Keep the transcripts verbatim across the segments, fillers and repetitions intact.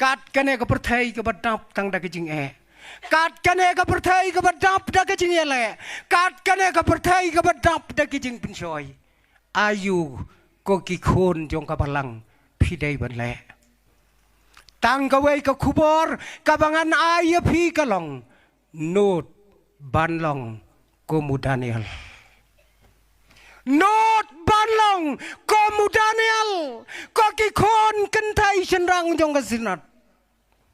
Kat kane ka pyrthei kaba dap tang da ka jingeh. Kat kane ka pyrthei kaba dap da ka jingeh leh. Kat kane ka pyrthei kaba dap da ka jingpynshoi. Aïu ko ki khun jong ka balang phi dei ban leh. Tang kawei ka khubor kaba ngan ai ïa phi ka long. Nud ban long kum u Daniel. Nud ban long kum u Daniel. Ko ki khun kynthei shynrang jong ka Synod.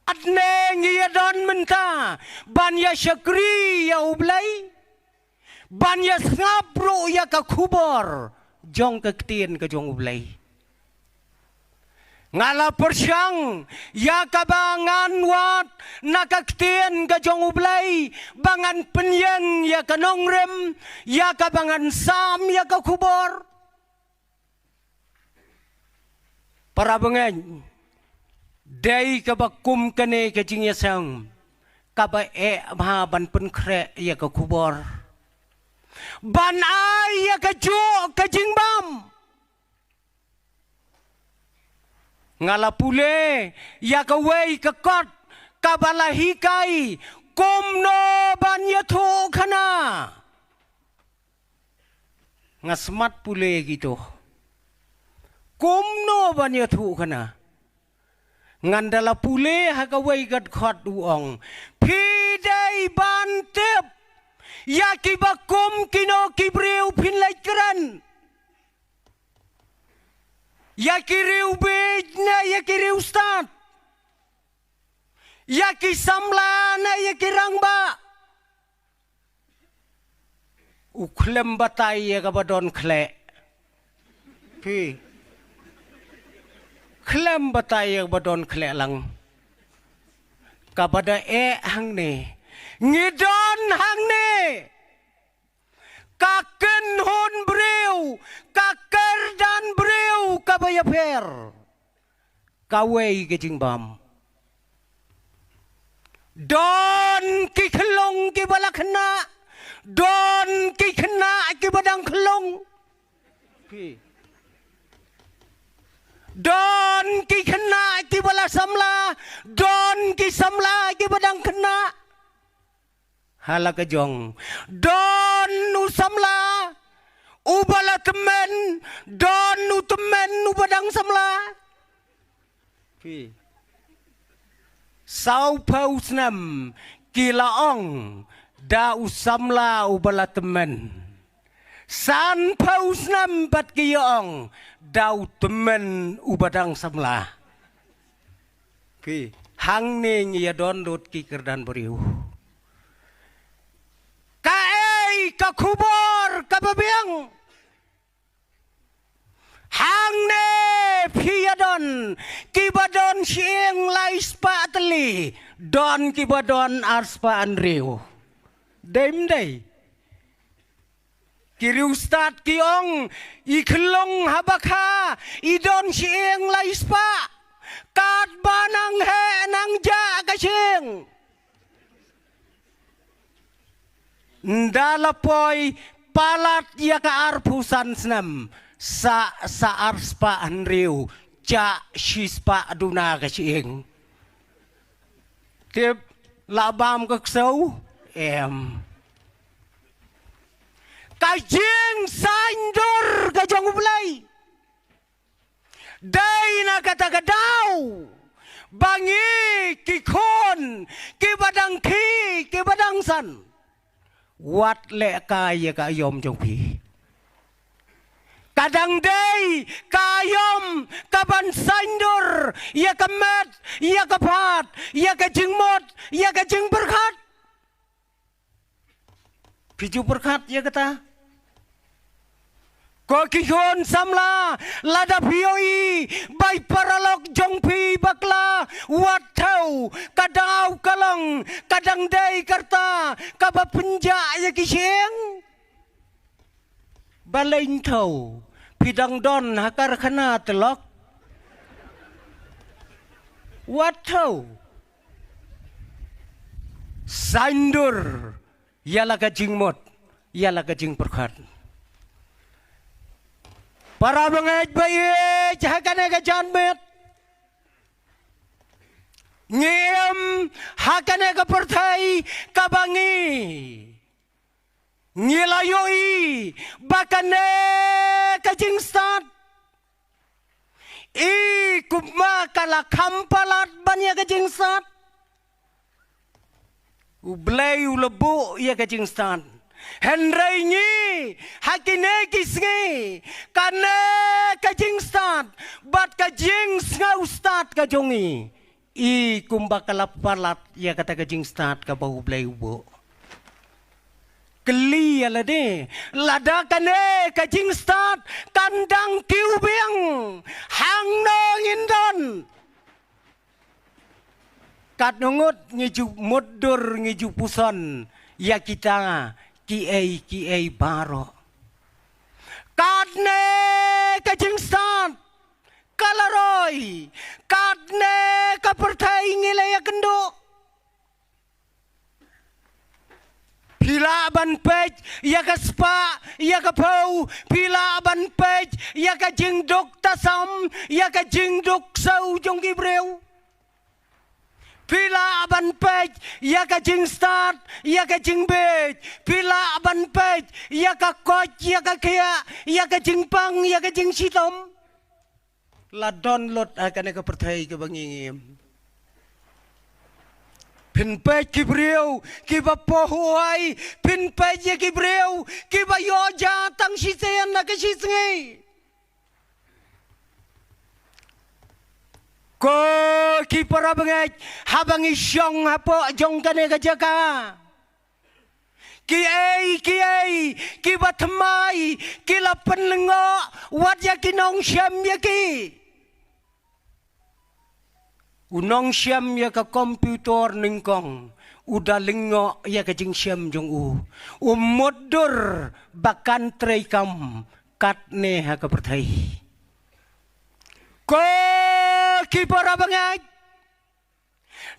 Katne ngi ïa don mynta ban ïa shakri ïa U Blei. Ban ïa sngap ruh ïa ka khubor jong ka ktien ka jong U Blei. Nga la pyrshang ïa kaba ngan wad na ka ktien ka jong U Blei ba ngan pynïeng ïa ka nongrim ïa kaba ngan sam ïa ka khubor. Para bangeit, dei kaba kum kane ka jingïaseng kaba eh bha ban pynkhreh ïa ka khubor, ban ai ïa ka juh ka jingbam. Nga la pule ïa kawei ka kot kaba la hikai kumno ban ïathuh khana. Nga smat pule kito kumno ban ïathuh khana. Ngan da la pule ha kawei ka kot u ong, phi dei ban tip ïa kiba kum kino ki briew phin leit kren. Ïa ki riewbieit ne ïa ki riewstad. Ïa ki samla ne ïa ki rangbah. U khlem batai ïa kaba don khleh. Phi. Khlem batai ïa kaba don khleh lang. Kaba da eh hangne. Ngi don hangne. Ka kynhun briew, ka kyrdan briew kaba ïapher. Kawei ka jingbam. Don ki khyllung kiba la khynnah, don ki khynnah kiba dang khyllung. Don ki khynnah kiba la samla, don ki samla kiba dang khynnah. Ha la ka jong. Don u samla uba la tymmen, don u tymmen uba dang samla. Phi. Saw phew snem ki la ong da u samla uba la tymmen. San phew snem pat ki ong da u tymmen uba dang samla. Phi, hangne ngi ïa don lut ki kyrdan briew. Kaei ka khubor kaba biang? Hangne phi ïa don kiba don shyieng lai spah tylli, don kiba don ar spah hynriew. Dei ym dei? Ki riewstad ki ong, i khyllung haba kha i don shyieng lai spah. Katba nang heh nang jah ka shyieng. Nda la poi palat ïa ka arphew san snem, sa, sa ar spah hynriew, jah shi spah duna ka shyieng. Tip la bam ka ksew? Em. Ka jingsaiñdur ka jong U Blei. Dei na kata ka daw ba ngi ki khun kiba dang khie kiba dang san. Wat leh kai ïa ka aïom jong phi. Ka dang dei ka aïom ka ban saiñdur ïa ka met, ïa ka phad, ïa ka jingmut, ïa ka jingpyrkhat. Phi ju pyrkhat ïa kata. Ko ki khun samla, lada phi ïohi ba i paralok jong phi bakla, wat thew, ka daw ka long ka dang dei ka rta kaba pynjah ïa ki shyieng. Balei thew? Phi dang don ha karkhana te lok. Wat thew. Saiñdur ïa la ka jingmut, ïa la ka jingpyrkhat. Para bangeit ba ïeit ha kane ka janmiet. Ngi im ha kane ka pyrthei kaba ngi, ngi la ïohi ba kane ka jingstad, i kumba ka la kham palat ban ïa ka jingstad. U Blei u la buh ïa ka jingstad. Hynrei ngi, ha kine ki sngi, kane ka jingstad bad ka jingsngewstad ka jong ngi, i kumba ka la palat ïa kata ka jingstad kaba U Blei u buh. Kylli ïa lade, lada kane ka jingstad kan dang kiew biang, hangno ngin don? Katno ngut ngi ju mutdur, ngi ju puson ïa kita kiei kiei baroh? Katne ka jingstad ka la roi, katne ka pyrthei ngi la ïakynduh. Phi lah ban peit ïa ka spah, ïa ka phew, phi lah ban peit ïa ka jingduk tasam, ïa ka jingduk sew jong ki briew. Phi lah ban peit ïa ka jingstad, ïa ka jingbieit, phi lah ban peit ïa ka koit, ïa ka khiah, ïa ka jingpang, ïa ka jingshitom. La don lut ha kane ka pyrthei kaba ngi im. Phin peit ki briew kiba pohwai, phin peit ïa ki briew kiba ïoh ja tang shisien na ka shisngi. Ko ki para bangeit, haba ngi shong hapoh jong kane ka jaka, kiei kiei kiba thymmai ki la pynlyngngoh wat ïa ki nongshim ïa ki. U nongshim ïa ka computer nyngkong u da lyngngoh ïa ka jingshim jong u. U mutdur ba kan treikam katne ha ka pyrthei. Ko ki para bangeit,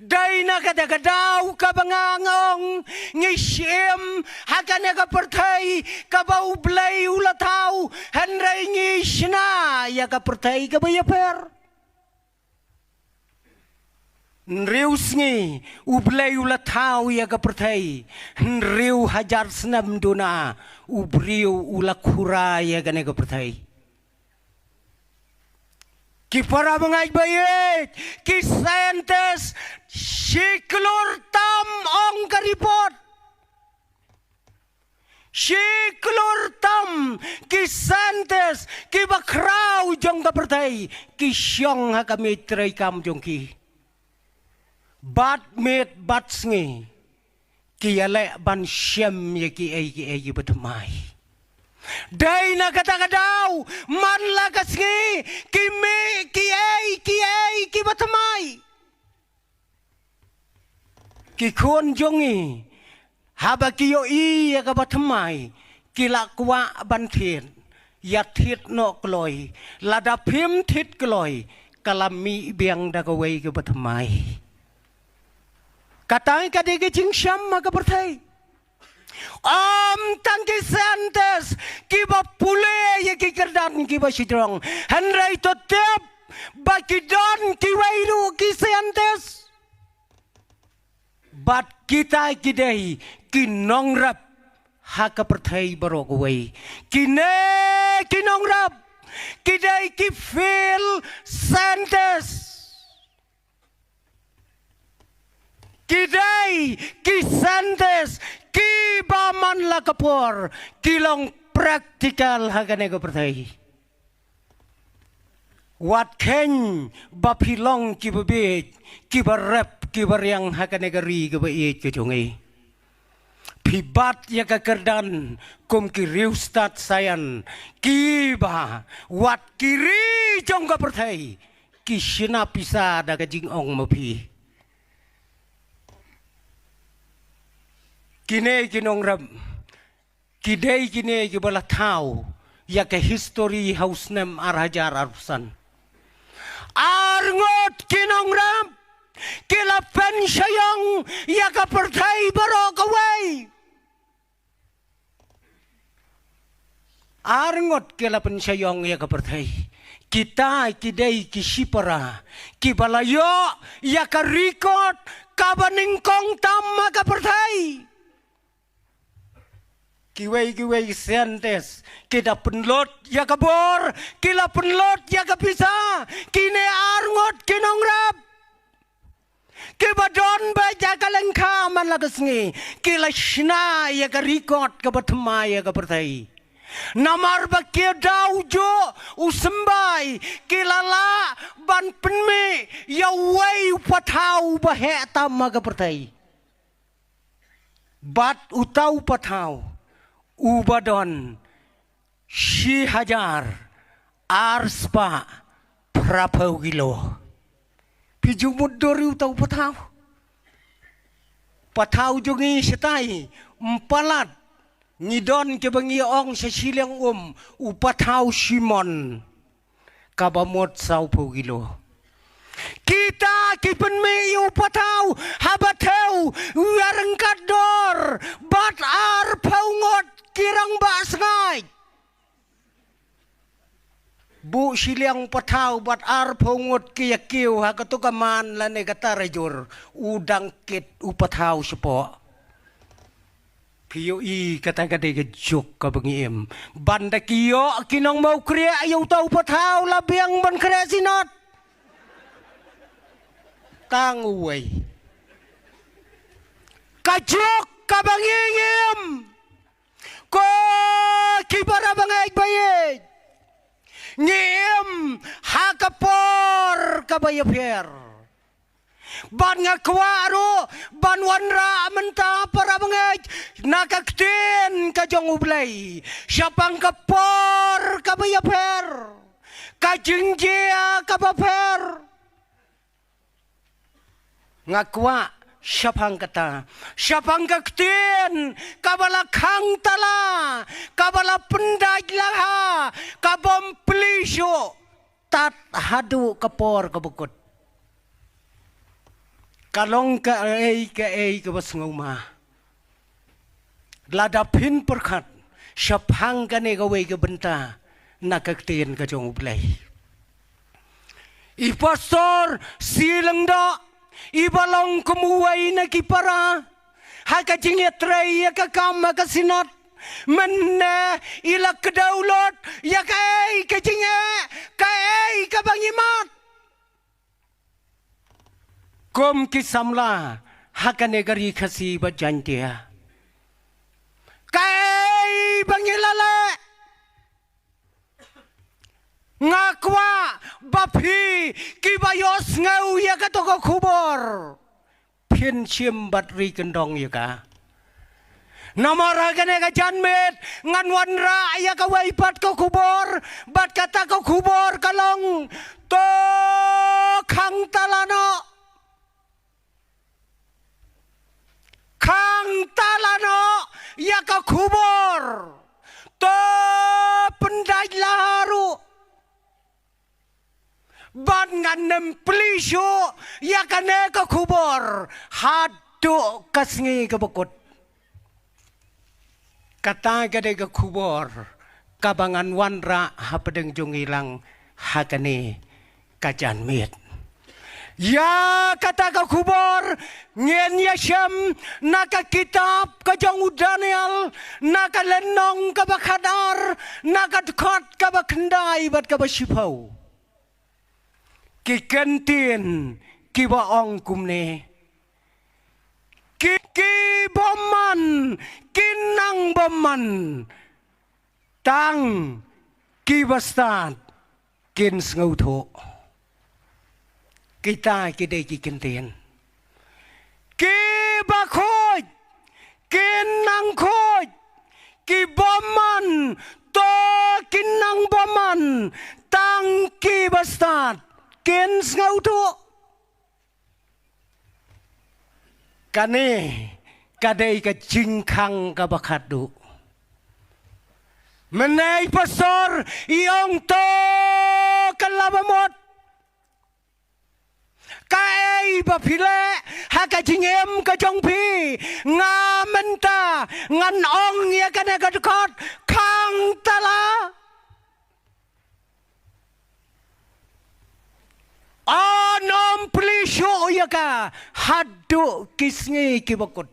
dei na kata ka daw kaba nga ong ngi shim ha kane ka pyrthei kaba U Blei u la thaw, hynrei ngi shna ïa ka pyrthei kaba ïapher. Hynriew sngi U Blei u la thaw ïa ka pyrthei, hynriew hajar snem duna u briew u la khura ïa kane ka pyrthei. Ki para bangeit ba ïeit, ki scientist shi klur tam ong ka report. Shi klur tam ki scientist kiba khraw jong ka pyrthei ki shong ha ka miej treikam jong ki. Bad miet bad sngi ki ïaleh ban shim ïa kiei kiei kiba thymmai. Dei na kata ka daw man la ka sngi ki mih kiei kiei kiba thymmai. Ki khun jong ngi haba ki ïohi ïa kaba thymmai ki la kwah ban thied. Ïa thied noh kloi, lada phim thied kloi ka la mih biang da kawei kaba thymmai. Katai ka dei ka jingshim ha ka pyrthei. Ym tang ki scientist kiba pule ïa ki kyrdan kiba shijrong, hynrei to tip ba ki don kiwei ruh ki scientist. Bad kita ki dei ki nongrep ha ka pyrthei baroh kawei. Kine ki nongrep ki dei ki field scientist. Ki dei ki scientist kiba man la ka por ki long practical ha kane ka pyrthei. Wat kheiñ ba phi long kiba bieit, kiba rep, kiba riang ha kane ka ri kaba ïeit ka jong ngi. Phi bat ïa ka kyrdan kum ki riewstad saian kiba wat ki ri jong ka pyrthei ki shna pisa da ka jingong ma phi. Kine ki nongrep ki dei kine kiba la thaw ïa ka histori ha u snem ar hajar arphew san. Ar ngut ki nongrep ki la pynshaiong ïa ka pyrthei baroh kawei. Ar ngut ki la pynshaiong ïa ka pyrthei. Kita ki dei ki shipara kiba la ïoh ïa ka record kaba nyngkong tam ha ka pyrthei. Kiwei kiwei ki scientist ki da pynlut ïa ka bor, ki la pynlut ïa ka pisa, kine ar ngut ki nongrep kiba don beit ha ka lyngkha man la ka sngi, ki la shna ïa ka record kaba thymmai ha ka pyrthei. Namar ba ki da u juh u symbai, ki la lah ban pynmih ïa uwei u pathaw uba heh tam ha ka pyrthei. Bad uta u pathaw uba don shi hajar ar spah phraphew kilo. Phi ju mutdur ïa uta u pathaw? Pathaw jong ngi shatai, ym palat, ngi don kiba ngi ong sha shiliang um, u pathaw Simon, kaba mut sawphew kilo. Kita ki pynmih ïa u pathaw haba thew ïa ryngkat dor bad arphew ngut ki rangbah sngaid. Buh shiliang pathaw bad arphew ngut ki ïa kiew ha kato ka man lane ka tarajur, u dang kit u pathaw shapoh. Phi ïohi kata ka dei ka juk kaba ngi im. Ban da ki ïoh ki nongmawkriah ïa uta u pathaw la biang ban khreh Synod. Tang uwei. Ka juk kaba ngi im. Ko ki para bangeit ba ïeit, ngi im ha ka por kaba ïapher. Bad nga kwah ruh ban wanrah mynta para bangeit na ka ktien ka jong U Blei shaphang ka por kaba ïapher, ka jingjia kaba pher. Nga kwah shaphang kata, shaphang ka ktien kaba la khang tala, kaba la pyndait laha, kabym plie shuh tad haduh ka por kaba kut. Ka long kaei kaei kaba sngewma lada phin pyrkhat shaphang kane kawei ka bynta na ka ktien ka jong U Blei. I Pastor C. Lyngdoh, iba long kum uwei na ki para ha ka jingïatrei ïa ka kam ha ka Synod, mynne i la kdew lut ïa kaei ka jingeh, kaei kaba ngi mad kum ki samla ha kane ka Ri Khasi bad Jaiñtia. Kaei ba ngi la leh? Nga kwah ba phi kiba ïohsngew ïa kato ka khubor, phin shim bad ri kyndong ïa ka. Namar ha kane ka janmiet ngan wanrah ïa kawei pat ka khubor, bad kata ka khubor ka long, to khang tala noh. Khang tala noh ïa ka khubor. To pyndait laha ruh. Bad ngan nym plie shuh ïa kane ka khubor haduh ka sngi kaba kut. Kata ka dei ka khubor kaba ngan wanrah hapdeng jong ngi lang ha kane ka janmiet. Ïa kata ka khubor ngin ïashem na ka kitab ka jong u Daniel, na ka lynnong kaba khatar, na ka dkhot kaba khyndai bad kaba shiphew. Ki kyntien kiba ong kumne: Ki, ki bymman kin nang bymman, tang ki bastad kin sngewthuh. Kita ki dei ki kyntien. Ki bakhuid kin nang khuid, ki bymman to kin nang bymman, tang ki bastad kin sngewthuh. Kane ka dei ka jingkhang kaba khatduh. Mynne i Pastor i ong to ka la ba mut. Kaei ba phi leh ha ka jingim ka jong phi, nga mynta ngan ong ïa kane ka dkhot, khang tala. pli shuh ïa ka haduh ki sngi ki bakut.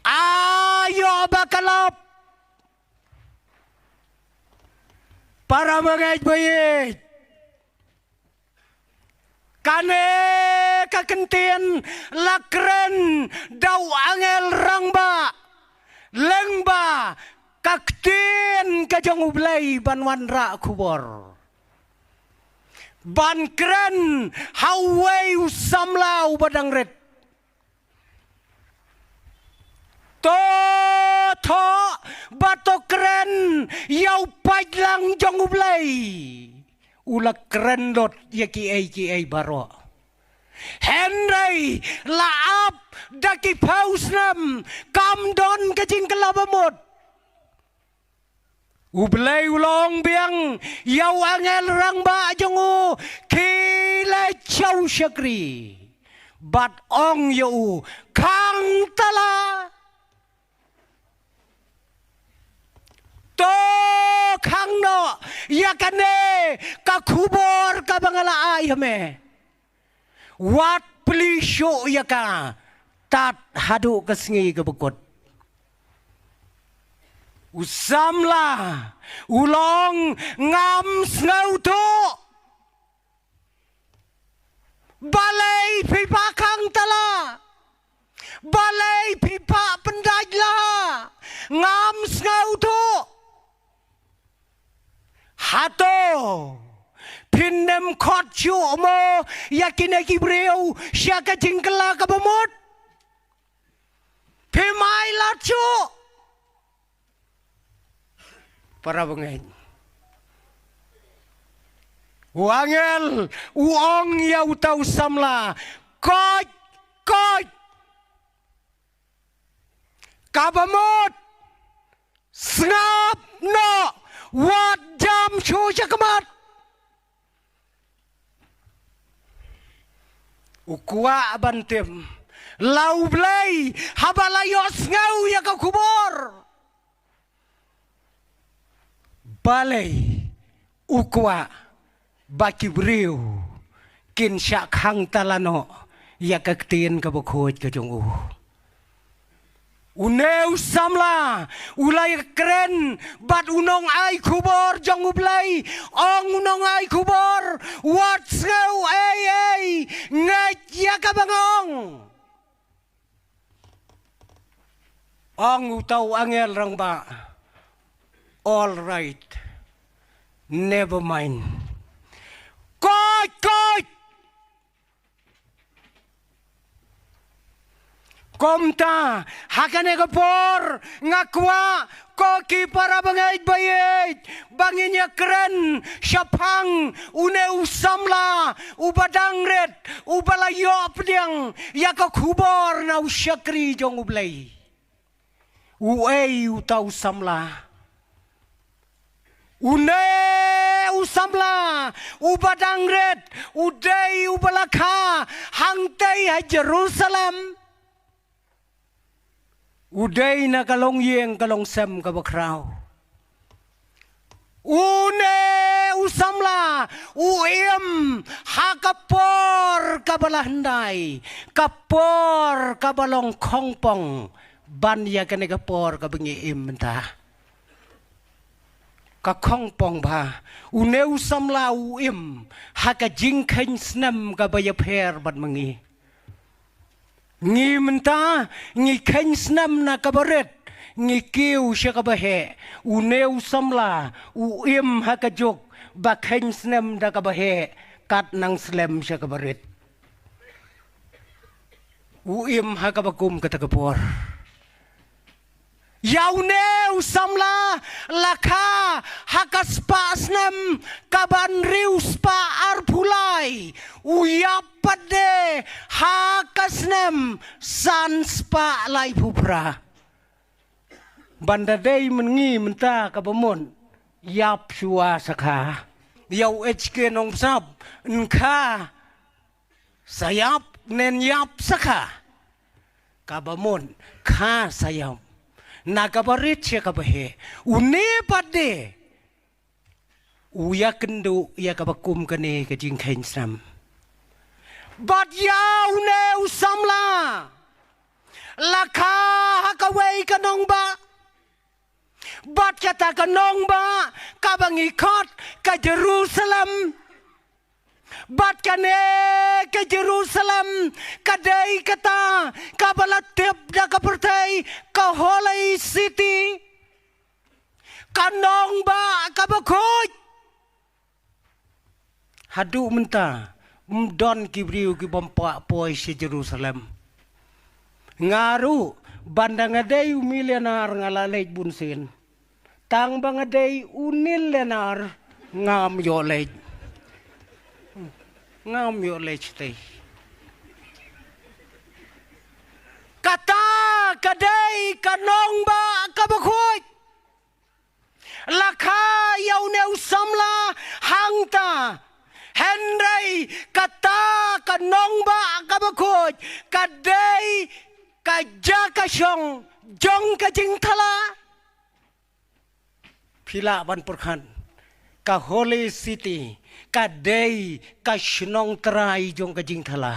Ayo ba ka lop. Para bangeit baieit. Kane ka kyntien la kren da u angel rangbah lyngba ka ktien ka jong U Blei ban wanrah khubor. Ban kren ha uwei u samla uba dang rit. To thoh ba to kren ïa u paidlang jong U Blei. U la kren lut ïa kiei kiei baroh. Hynrei la ap da ki phew snem kam don ka jingkylla ba mut. U Blei u la ong biang ïa u angel rangbah jong u, khie leit sha u shakri bad ong ïa u, khang tala. To khang noh ïa kane ka khubor kaba nga la ai ha me. Wat pli shuh ïa ka tad haduh ka sngi kaba kut. U samla u la ong, ngam sngewthuh. Balei phi pah khang tala? Balei phi pah pyndait la? Ngam sngewthuh. Hato phin ym khot shuh mo ïa kine ki briew sha ka jingkylla kaba mut? Phi mai lad shuh. Para bangeit. U angel u ong ïa uta u samla, koit, koit. Kaba mut, sngap noh, wat jam shuh sha khmat. U kwah ban tip la U Blei haba la ïohsngew ïa ka khubor. Balei u kwah ba ki briew kin shah khang tala noh ïa ka ktien kaba khuid ka jong u? Une u samla u la ïakren bad u nongai khubor jong U Blei. Ong u nongai khubor, wat sngew ei ei, ngeit ïa kaba nga ong. Ong uta u angel rangbah, all right, never mind. Koit, koit. Kumta ha kane ka por nga kwah ko ki para bangeit baieit ba ngin ïakren shaphang une u samla uba dang rit, uba la ïoh pdiang ïa ka khubor na u shakri jong U Blei. Uei uta u samla? Une u samla uba dang rit u dei uba la kha hangtei ha Jerusalem. U dei na ka longïing ka longsem kaba khraw. Une u samla u im ha ka por kaba la hyndai, ka por kaba long khongpong ban ïa kane ka por kaba ngi im mynta. Ka khongpong ba une u samla u im ha ka jingkheiñ snem kaba ïapher bad ma ngi. Ngi mynta ngi kheiñ snem na kaba rit, ngi kiew sha kaba heh. Une u samla u im ha ka juk ba kheiñ snem da kaba heh, kat nang slem sha kaba rit. U im ha kaba kum kata ka por. Ïa une u samla la kha ha ka spah snem kaba hynriew spah arphew lai, u ïap pat de ha ka snem san spah laiphew phra. Ban da dei mynta ngi mynta kaba mut ïap shuwa sa kha. Ïa u H K Nongbsap, yn kha sa ïap, yn ïap sa kha. Kaba mut kha sa ïap. Na kaba rit sha kaba heh. Une pat de u ïakynduh ïa kaba kum kane ka jingkheiñ snem. Bad ïa une u samla la kha ha kawei ka nongbah. Bad kata ka nongbah kaba ngi khot ka Jerusalem. Bad kane ka Jerusalem ka dei kata kaba la tip da ka pyrthei ka Holy City, ka nongbah kaba khuid. Haduh mynta ym don ki briew ki bym poi sha Jerusalem. Nga ruh ban da nga dei u millionaire nga la leit bun sien. Tang ba nga dei u nillionaire ngam ïoh leit. Ngam ïoh leit shatei. Kata ka dei ka nongbah kaba khuid. La kha ïa une u samla hangta. Hynrei kata ka nongbah kaba khuid ka dei ka jaka shong jong ka jingthala. Phi lah ban pyrkhat, ka Holy City ka dei ka shnong trai jong ka jingthala.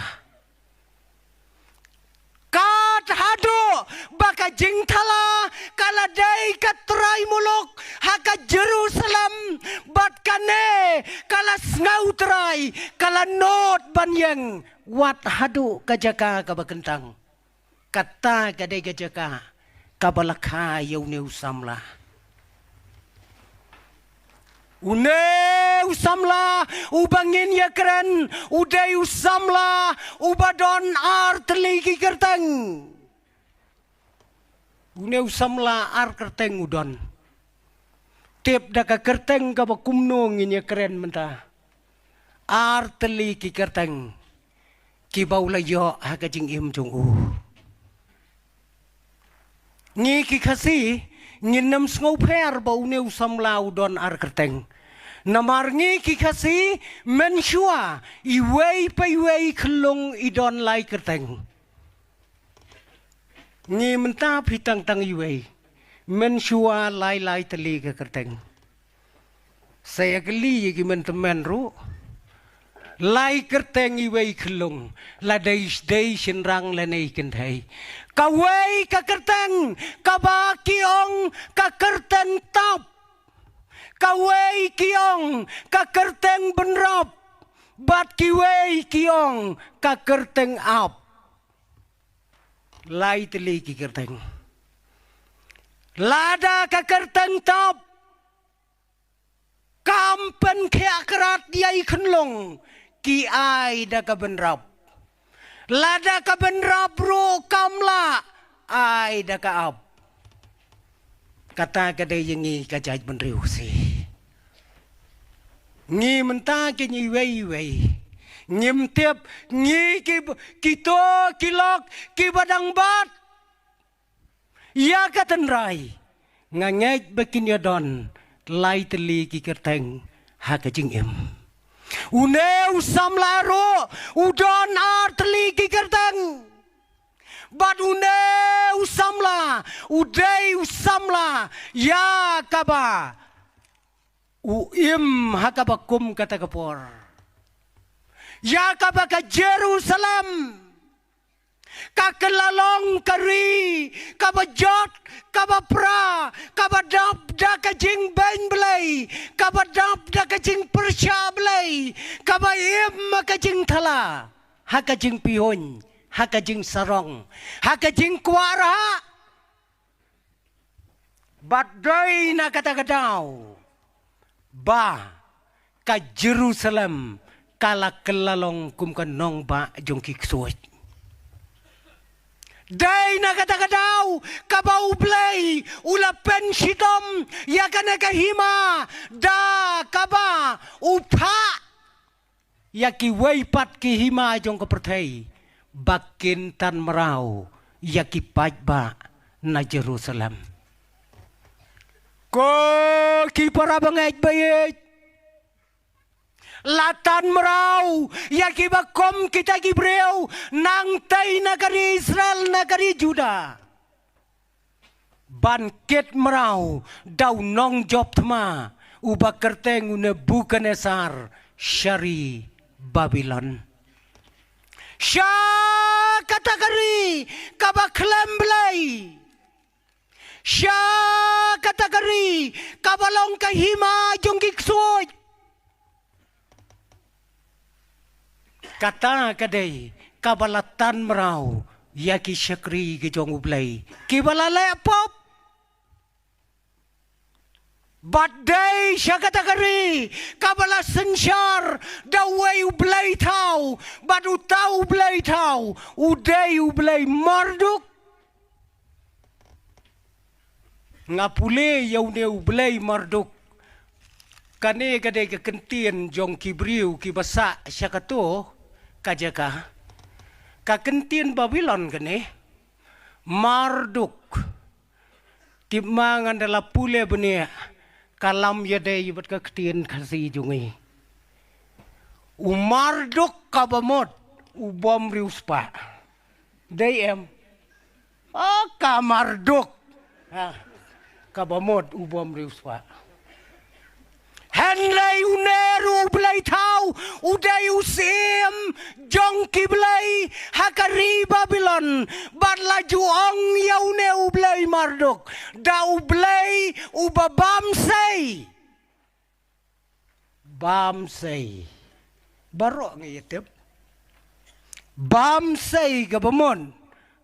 Kat haduh ba ka jingthala ka la dei ka trai muluk ha ka Jerusalem, bad kane ka la sngewtrai, ka la nud ban ïeng wat haduh ka jaka kaba kyntang. Kata ka dei ka jaka kaba la kha ïa une u samla. Une u samla uba ngin ïakren u dei u samla uba don ar tylli ki kyrteng. Une u samla ar kyrteng u don. Tip da ka kyrteng kaba kumno ngin ïakren mynta. Ar tylli ki kyrteng kiba u la ïoh ha ka jingim jong u. Ngi ki Khasi ngin ym sngewpher ba une u samla u don ar kyrteng. Namar ngi ki Khasi mynshuwa iwei pa iwei khyllung i don lai kyrteng. Ngi mynta phi tang tang iwei, mynshuwa lai lai tylli ka kyrteng. Sa ïa kylli ïa ki men tymmen ruh. Lai kyrteng iwei khyllung, la dei dei shynrang lane i kynthei. Kawei ka kyrteng kaba ki ong ka kyrteng top. Kawei ki ong ka kyrteng bynrap. Bad kiwei ki ong ka kyrteng ap. Lai tylli ki kyrteng. Lada ka kyrteng top kam pynkhiah krat ïa i khyllung, ki ai da ka bynrap. Lada ka bynrap ruh kam lah, ai da ka ap. Kata ka dei ïa ngi ka jaitbynriew Khasi. Ngi mynta ki ngi iwei iwei. Ngim tip ngi ki, kito ki lok kiba dang bat ïa ka tynrai. Nga ngeit ba kin ïa don lai tylli ki kyrteng ha ka jingim. Une u samla ruh u don ar tylli ki kyrteng. Bad une u samla u dei u samla ïa kaba u im ha kaba kum kata ka por. Ïa kaba ka Jerusalem ka kylla long ka ri kaba jot, kaba pra, kaba dap da ka jingbeiñ Blei, kaba dap da ka jingpyrshah Blei, kaba im ha ka jingthala, ha ka jingpihuiñ, ha ka jingsarong, ha ka jingkwah rah. Bad dei na kata ka daw ba ka Jerusalem ka la kylla long kum ka nongbah jong ki ksuid. Dei na kata ka daw kaba U Blei u la pynshitom ïa kane ka hima da kaba u phah ïa kiwei pat ki hima jong ka pyrthei ba kin tan mraw ïa ki paidbah na Jerusalem. Ko ki para bangeit baieit, la tan mraw ïa kiba kum kita ki briew nangtei na ka ri Israel, na ka ri Juda. Ban kit mraw da u nongjop thma uba kyrteng u Nebukadnesar sha ri Babilon. Sha kata ka ri kaba khlem blei. Sha kata ka ri kaba long ka hima jong ki ksuid. Kata ka dei kaba la tan mraw ïa ki shakri ki jong U Blei kiba la leh pop. Bad dei sha kata ka ri kaba la synshar da uwei u blei thaw, bad uta u blei thaw u dei u blei Marduk. Nga pule ïa une u blei Marduk. Kane ka dei ka kyntien jong ki briew kiba sah sha kato ka jaka. Ka kyntien Babilon kane, Marduk. Tip ma ngan da la pule bniah ka lam ïadei bad ka ktien Khasi jong ngi. U Marduk kaba mut u bym riewspah. Dei em? O ka Marduk. Ha. Kaba mut u bym riewspah. Hynrei une ruh u blei thaw u dei u syiem jong ki blei ha ka ri Babilon. Bad la ju ong ïa une u blei Marduk da u blei uba bam sei. Bam sei. Baroh ngi ïa tip. Bam sei kaba mut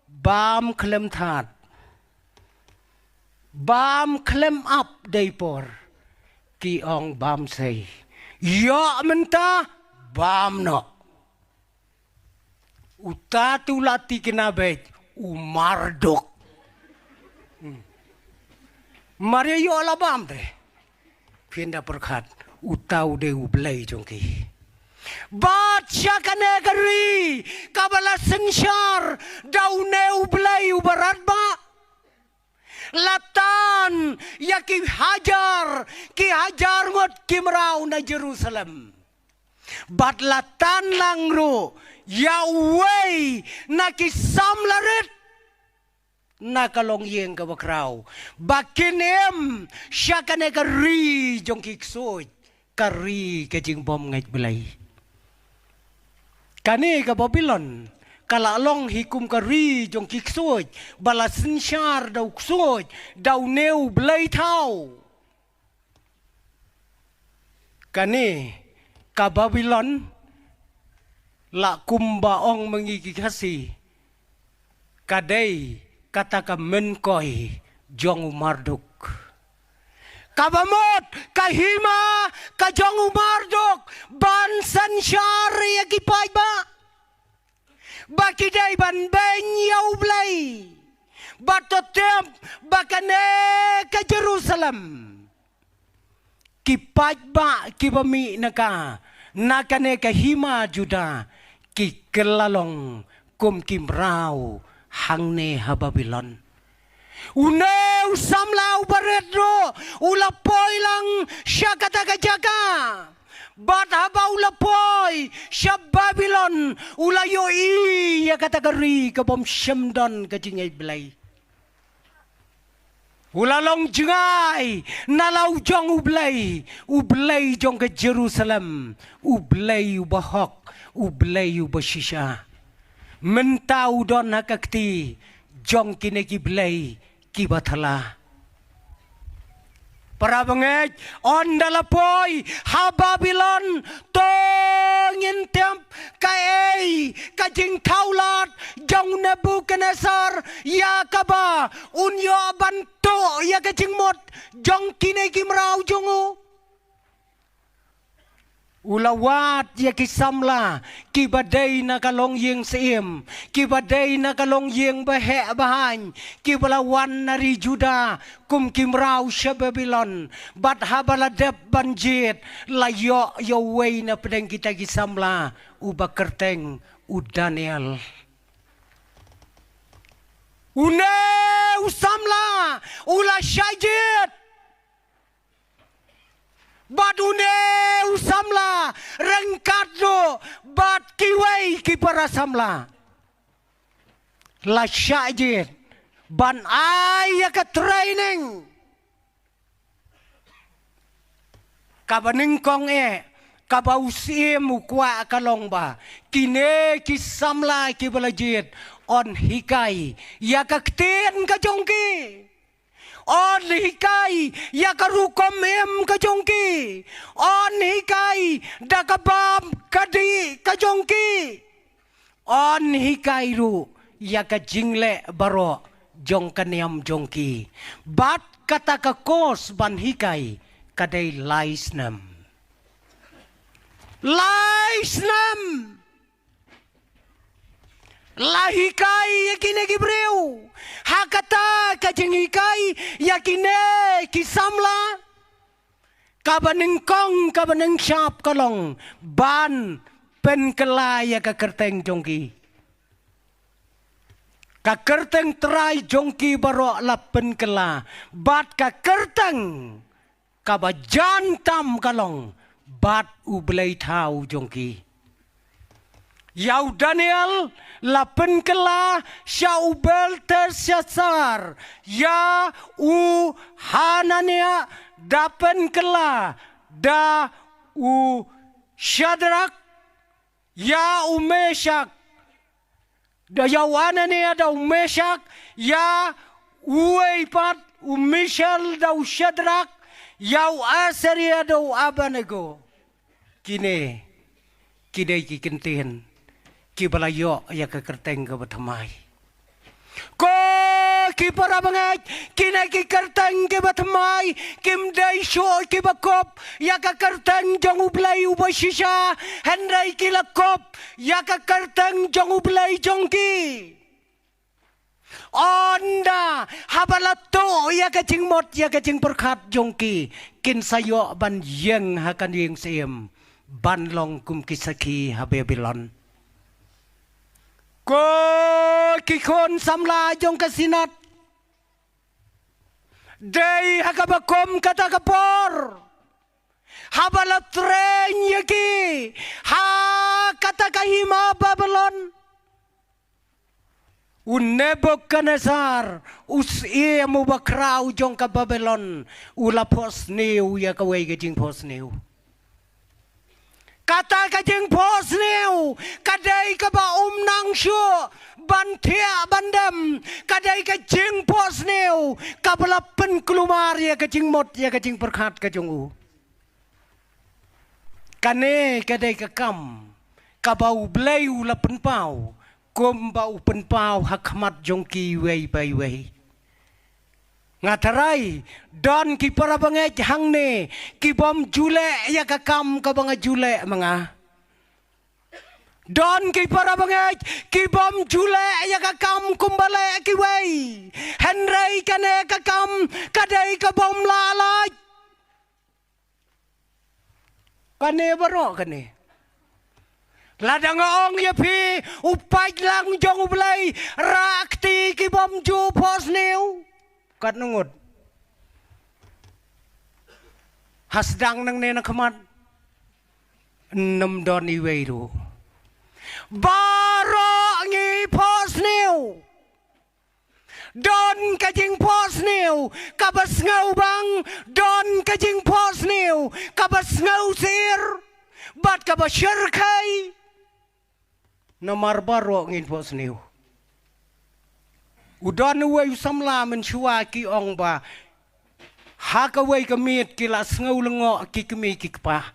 bam khlem thad. Bam khlem ap dei por. Ki ong bam sei. Ïoh mynta bam noh. Uta te u la thikna beit u Marduk. Hmm. Mar ïa ïoh la bam te. Phin da pyrkhat uta u dei u blei jong ki. Bad sha kane ka ri kaba la synshar da une u blei uba radbah. La tan ïa ki hajar, ki hajar ngut ki mraw na Jerusalem. Bad la tan lang ruh ïa uwei na ki samla rit na ka longïing kaba khraw ba kin im sha kane ka ri jong ki ksuid. Ka ri ka jingbymngeit Blei. Kane ka Babilon ka la long hi kum ka ri jong ki ksuid ba la synshar da u ksuid, da une u blei thaw. Kane ka Babilon la kumba ong ma ngi ki Khasi, ka dei kata ka mynkoi jong u Marduk. Kaba mut ka hima ka jong u Marduk ban synshar ïa ki paidbah. Ba ki dei ban beiñ ïa u Blei. Ba to tip ba kane ka Jerusalem, ki paidbah kiba mih na ka, na kane ka hima Juda, ki kylla long kum ki mraw hangne ha Babilon. Une u samla uba rit ruh u la poi lang sha kata ka jaka. Bad haba u la poi sha Babilon u la ïohi ïa kata ka ri ka bym shym don ka jingïeit Blei. U la long jngai na la u jong u Blei, u Blei jong ka Jerusalem, u Blei uba hok, u Blei uba shisha. Mynta u don ha ka kti jong kine ki blei kiba thala. Para bangeit, ynda la poi ha Babilon, to ngin tip kaei ka jingthaw lad jong Nebuchadnezzar ïa kaba un ïoh ban tuh ïa ka jingmut jong kine ki mraw jong u. U la wad ïa ki samla kiba dei na ka longïing syiem, kiba dei na ka longïing ba heh ba haiñ, kiba la wan na ri Juda kum ki mraw sha Babilon. Bad haba la dep ban jied, la ïoh ïa uwei na pdeng kita ki samla uba kyrteng u Daniel. Une u samla u la shah jied. Bad une u samla ryngkat ruh bad kiwei ki para samla la shah jied ban ai ïa ka training kaba nyngkong eh, Kaba u Syiem u kwah ka long ba kine ki samla kiba la jied yn hikai ïa ka ktien ka jong ki. Yn hikai ïa ka rukom im ka jong ki. Yn hikai da ka bam ka dih ka jong ki. Yn hikai ruh ïa ka jingleh baroh jong ka niam jong ki. Bad kata ka course ban hikai ka dei lai snem. Lai snem. La hikai ïa kine ki briew. Ha kata ka jinghikai ïa kine ki samla, kaba nyngkong kaba nyngkong ka long ban pynkylla ïa ka kyrteng jong ki. Ka kyrteng Trai jong ki baroh la pynkylla bad ka kyrteng kaba jan tam ka long bad U Blei thaw jong ki. Ïa u Daniel la pynkylla sha u Belteshassar, ïa u Hananiah da pynkylla da u Shadrak, ïa u Meshak, da ïa u Ananiah da u Meshak, ïa uwei pat u Mishael da u Shadrak, ïa u Azaria da u Abednego. Kine ki dei ki kyntien kiba la ïoh ïa ka kyrteng kaba thymmai. Ko ki para bangeit, kine ki kyrteng kiba thymmai kim dei shuh kiba kop ïa ka kyrteng jong U Blei uba shisha, hynrei ki la kop ïa ka kyrteng jong U Blei jong ki. Ynda haba la tuh ïa ka jingmut ïa ka jingpyrkhat jong ki, kin sa ïoh ban ïeng ha ka ïing syiem ban long kum ki sakhi ha Babilon. Ko ki khun samla jong ka Synod, dei ha kaba kum kata ka por, haba la train ïa ki ha kata ka hima Babilon, u Nebuchadnezzar, u syiem uba khraw jong ka Babilon, u la phohsniew ïa kawei ka jingphohsniew. Kata ka jingphohsniew ka dei kaba ym nang shuh ban thiah ban dem, ka dei ka jingphohsniew kaba la pynkulmar ïa ka jingmut ïa ka jingpyrkhat ka jong u. Kane ka dei ka kam kaba U Blei u la pynpaw, kumba u pynpaw ha khmat jong ki iwei pa iwei. Nga tharai don ki para bangeit hangne ki bym ju leh ïa ka kam kaba nga ju leh ma nga. Don ki para bangeit ki bym ju leh ïa ka kam kumba leh kiwei. Hynrei kane ka kam ka dei ka bym lah lait. Kane baroh kane. Lada nga ong ïa phi, u paidlang jong U Blei, rah kti ki bym ju phohsniew. Katno ngut? Ha sdang nangne na khmat, ym don iwei ruh. Baroh ngi phohsniew. Don ka jingphohsniew kaba sngewbang, don ka jingphohsniew kaba sngewsir, bad kaba shyrkhei. Namar baroh ngin phohsniew. U don uwei u samla mynshuwa ki ong ba ha kawei ka miet ki la sngew lyngngoh ki kmie ki kpa.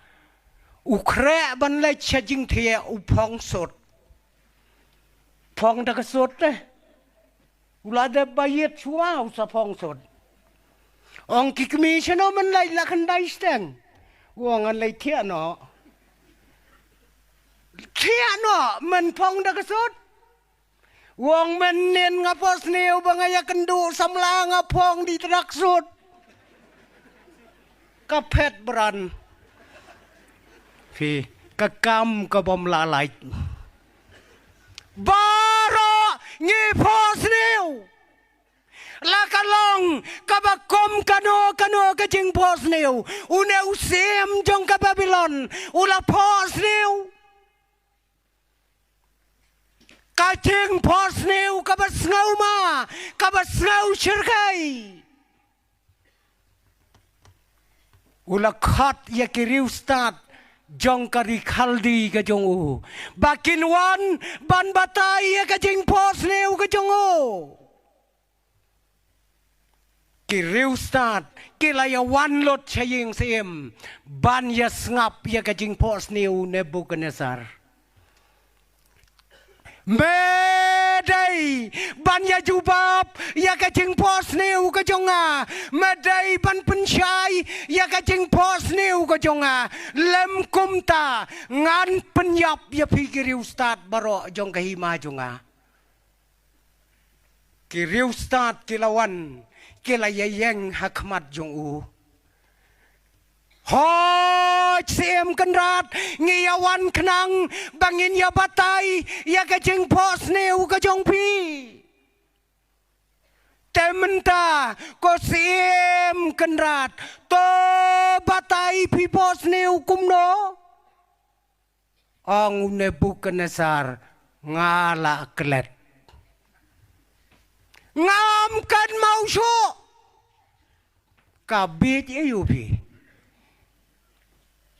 U khreh ban leit sha jingthiah u phong sut. Phong da ka sut te. U la dep ba ïeit shuwa u sa phong sut. Ong ki kmie, shano men leit la khyndai steng? U ong ngan leit thiah noh. Thiah noh men phong da ka sut. U ong mynnin nga phohsniew ba nga ïakynduh samla nga phong da i tracksuit. Ka phet bran. Phi, ka kam ka bym lah lait. Baroh ngi phohsniew. La ka long kaba kum kano kano ka jingphohsniew. Une u syiem jong ka Babilon u la phohsniew. Ka jingphohsniew kaba sngewma, kaba sngewshyrkhei. U la khot ïa ki riewstad jong ka ri Khaldi ka jong u, ba kin wan ban batai ïa ka jingphohsniew ka jong u. Ki riewstad ki la ïa wan lut sha ïing syiem ban ïa sngap ïa ka jingphohsniew u Nebukhadnessar. Me dei ban ïa jubab ïa ka jingphohsniew ka jong nga. Me dei ban pynshai ïa ka jingphohsniew ka jong nga. Lym kumta ngan pynïap ïa phi ki riewstad baroh jong ka hima jong nga. Ki riewstad ki la wan, ki la ïa ïeng ha khmat jong u. Hooid Syiem Kynrad, ngi ïa wan khnang ba ngin ïa batai ïa ka jingphohsniew ka jong phi. Te mynta ko Syiem Kynrad, to batai phi phohsniew kumno? Ong u Nebukhadnessar, nga la klet. Ngam kynmaw shuh. Ka bieit ïa u phi.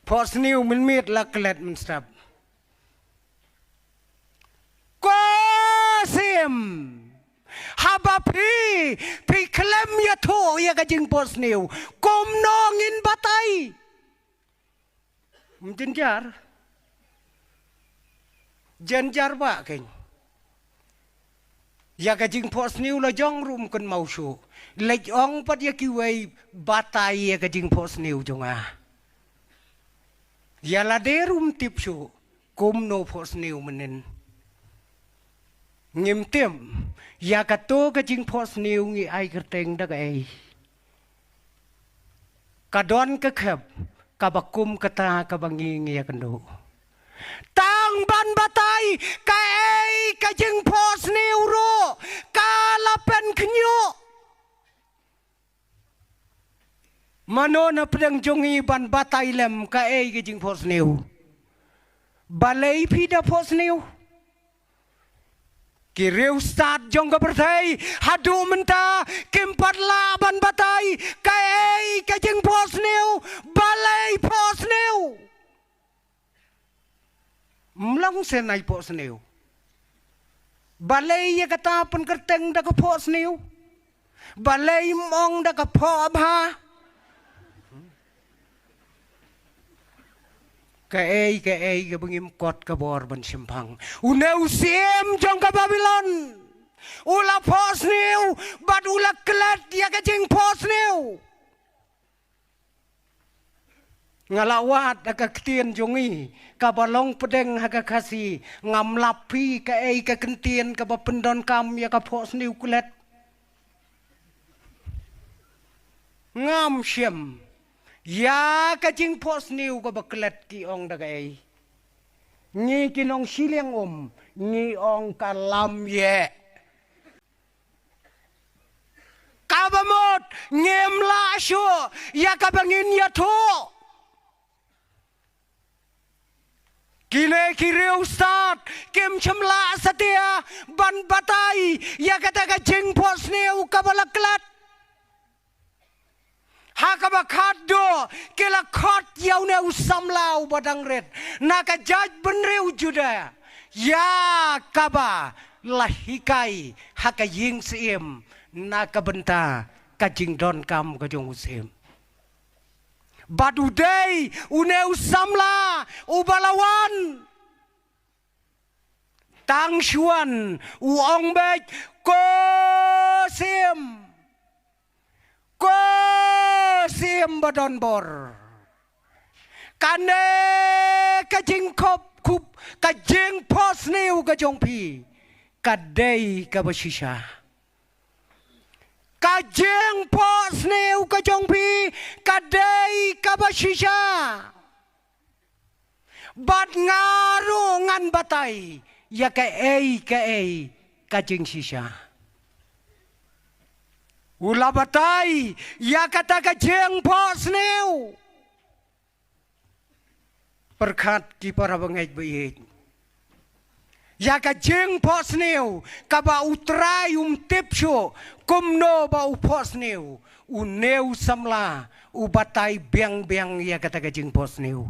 Phohsniew mynmiet la klet mynstep. Ko Syiem, haba phi, phi khlem ïathuh ïa ka jingphohsniew, kumno ngin batai? Ym jynjar. Jynjar ba kein. Ïa ka jingphohsniew la jong ruh ym kynmaw shuh. Leit ong pat ïa kiwei batai ïa ka jingphohsniew jong nga. Ïa lade ruh ym tip shuh kumno phohsniew mynnin. Ngim tip ïa kato ka jingphohsniew ngi ai kyrteng da kaei. Ka don ka khep kaba kum kata kaba ngi ngi ïakynduh. Tang ban batai kaei ka jingphohsniew ruh ka la pynkhynñiuh. Mano na pdeng jong ngi ban batai lem kaei ka jingphohsniew? Balei phi da phohsniew? Ki riewstad jong ka pyrthei haduh mynta kim pat lah ban batai kaei ka jingphohsniew, balei phohsniew. Mlong sen ai phohsniew. Balei ïa kata pynkyrteng da ka phohsniew? Balei mong da ka phohbha? Kaei kaei kaba ngim kot ka bor ban shemphang. Une u syiem jong ka Babilon u la phohsniew bad u la klet ïa ka jingphohsniew. Nga la wad ha ka ktien jong ngi kaba long pdeng ha ka Khasi, ngam lap phi kaei ka kyntien kaba pyndonkam ïa ka phohsniew klet. Ngam shem ïa ka jingphohsniew kaba klet ki ong da kaei. Ngi ki nongshiliang um ngi ong ka lam ïeh. Kaba mut ngim lah shuh ïa kaba ngin ïathuh. Kine ki riewstad kim shym lah satia ban batai ïa kata ka jingphohsniew kaba la klet. Ha kaba khatduh ki la khot ïa une u samla uba dang rit na ka jaitbynriew Juda ïa kaba la hikai ha ka ïing syiem na ka bynta ka jingdonkam ka jong u syiem. Bad u dei une u samla uba la wan. Tang shuwa u ong beit, ko syiem, ko syiem ba don bor, kane ka jingkhop khup, ka jingphohsniew ka jong phi ka dei kaba shisha. Ka jingphohsniew ka jong phi ka dei kaba shisha. Bad nga ruh ngan batai ïa kaei kaei ka jingshisha. U la batai ïa kata ka jingphohsniew. Pyrkhat ki para bangeit ba ïeit. Ïa ka jingphohsniew kaba U Trai um tip shuh kumno ba u phohsniew, une u samla u batai biang biang ïa kata ka jingphohsniew.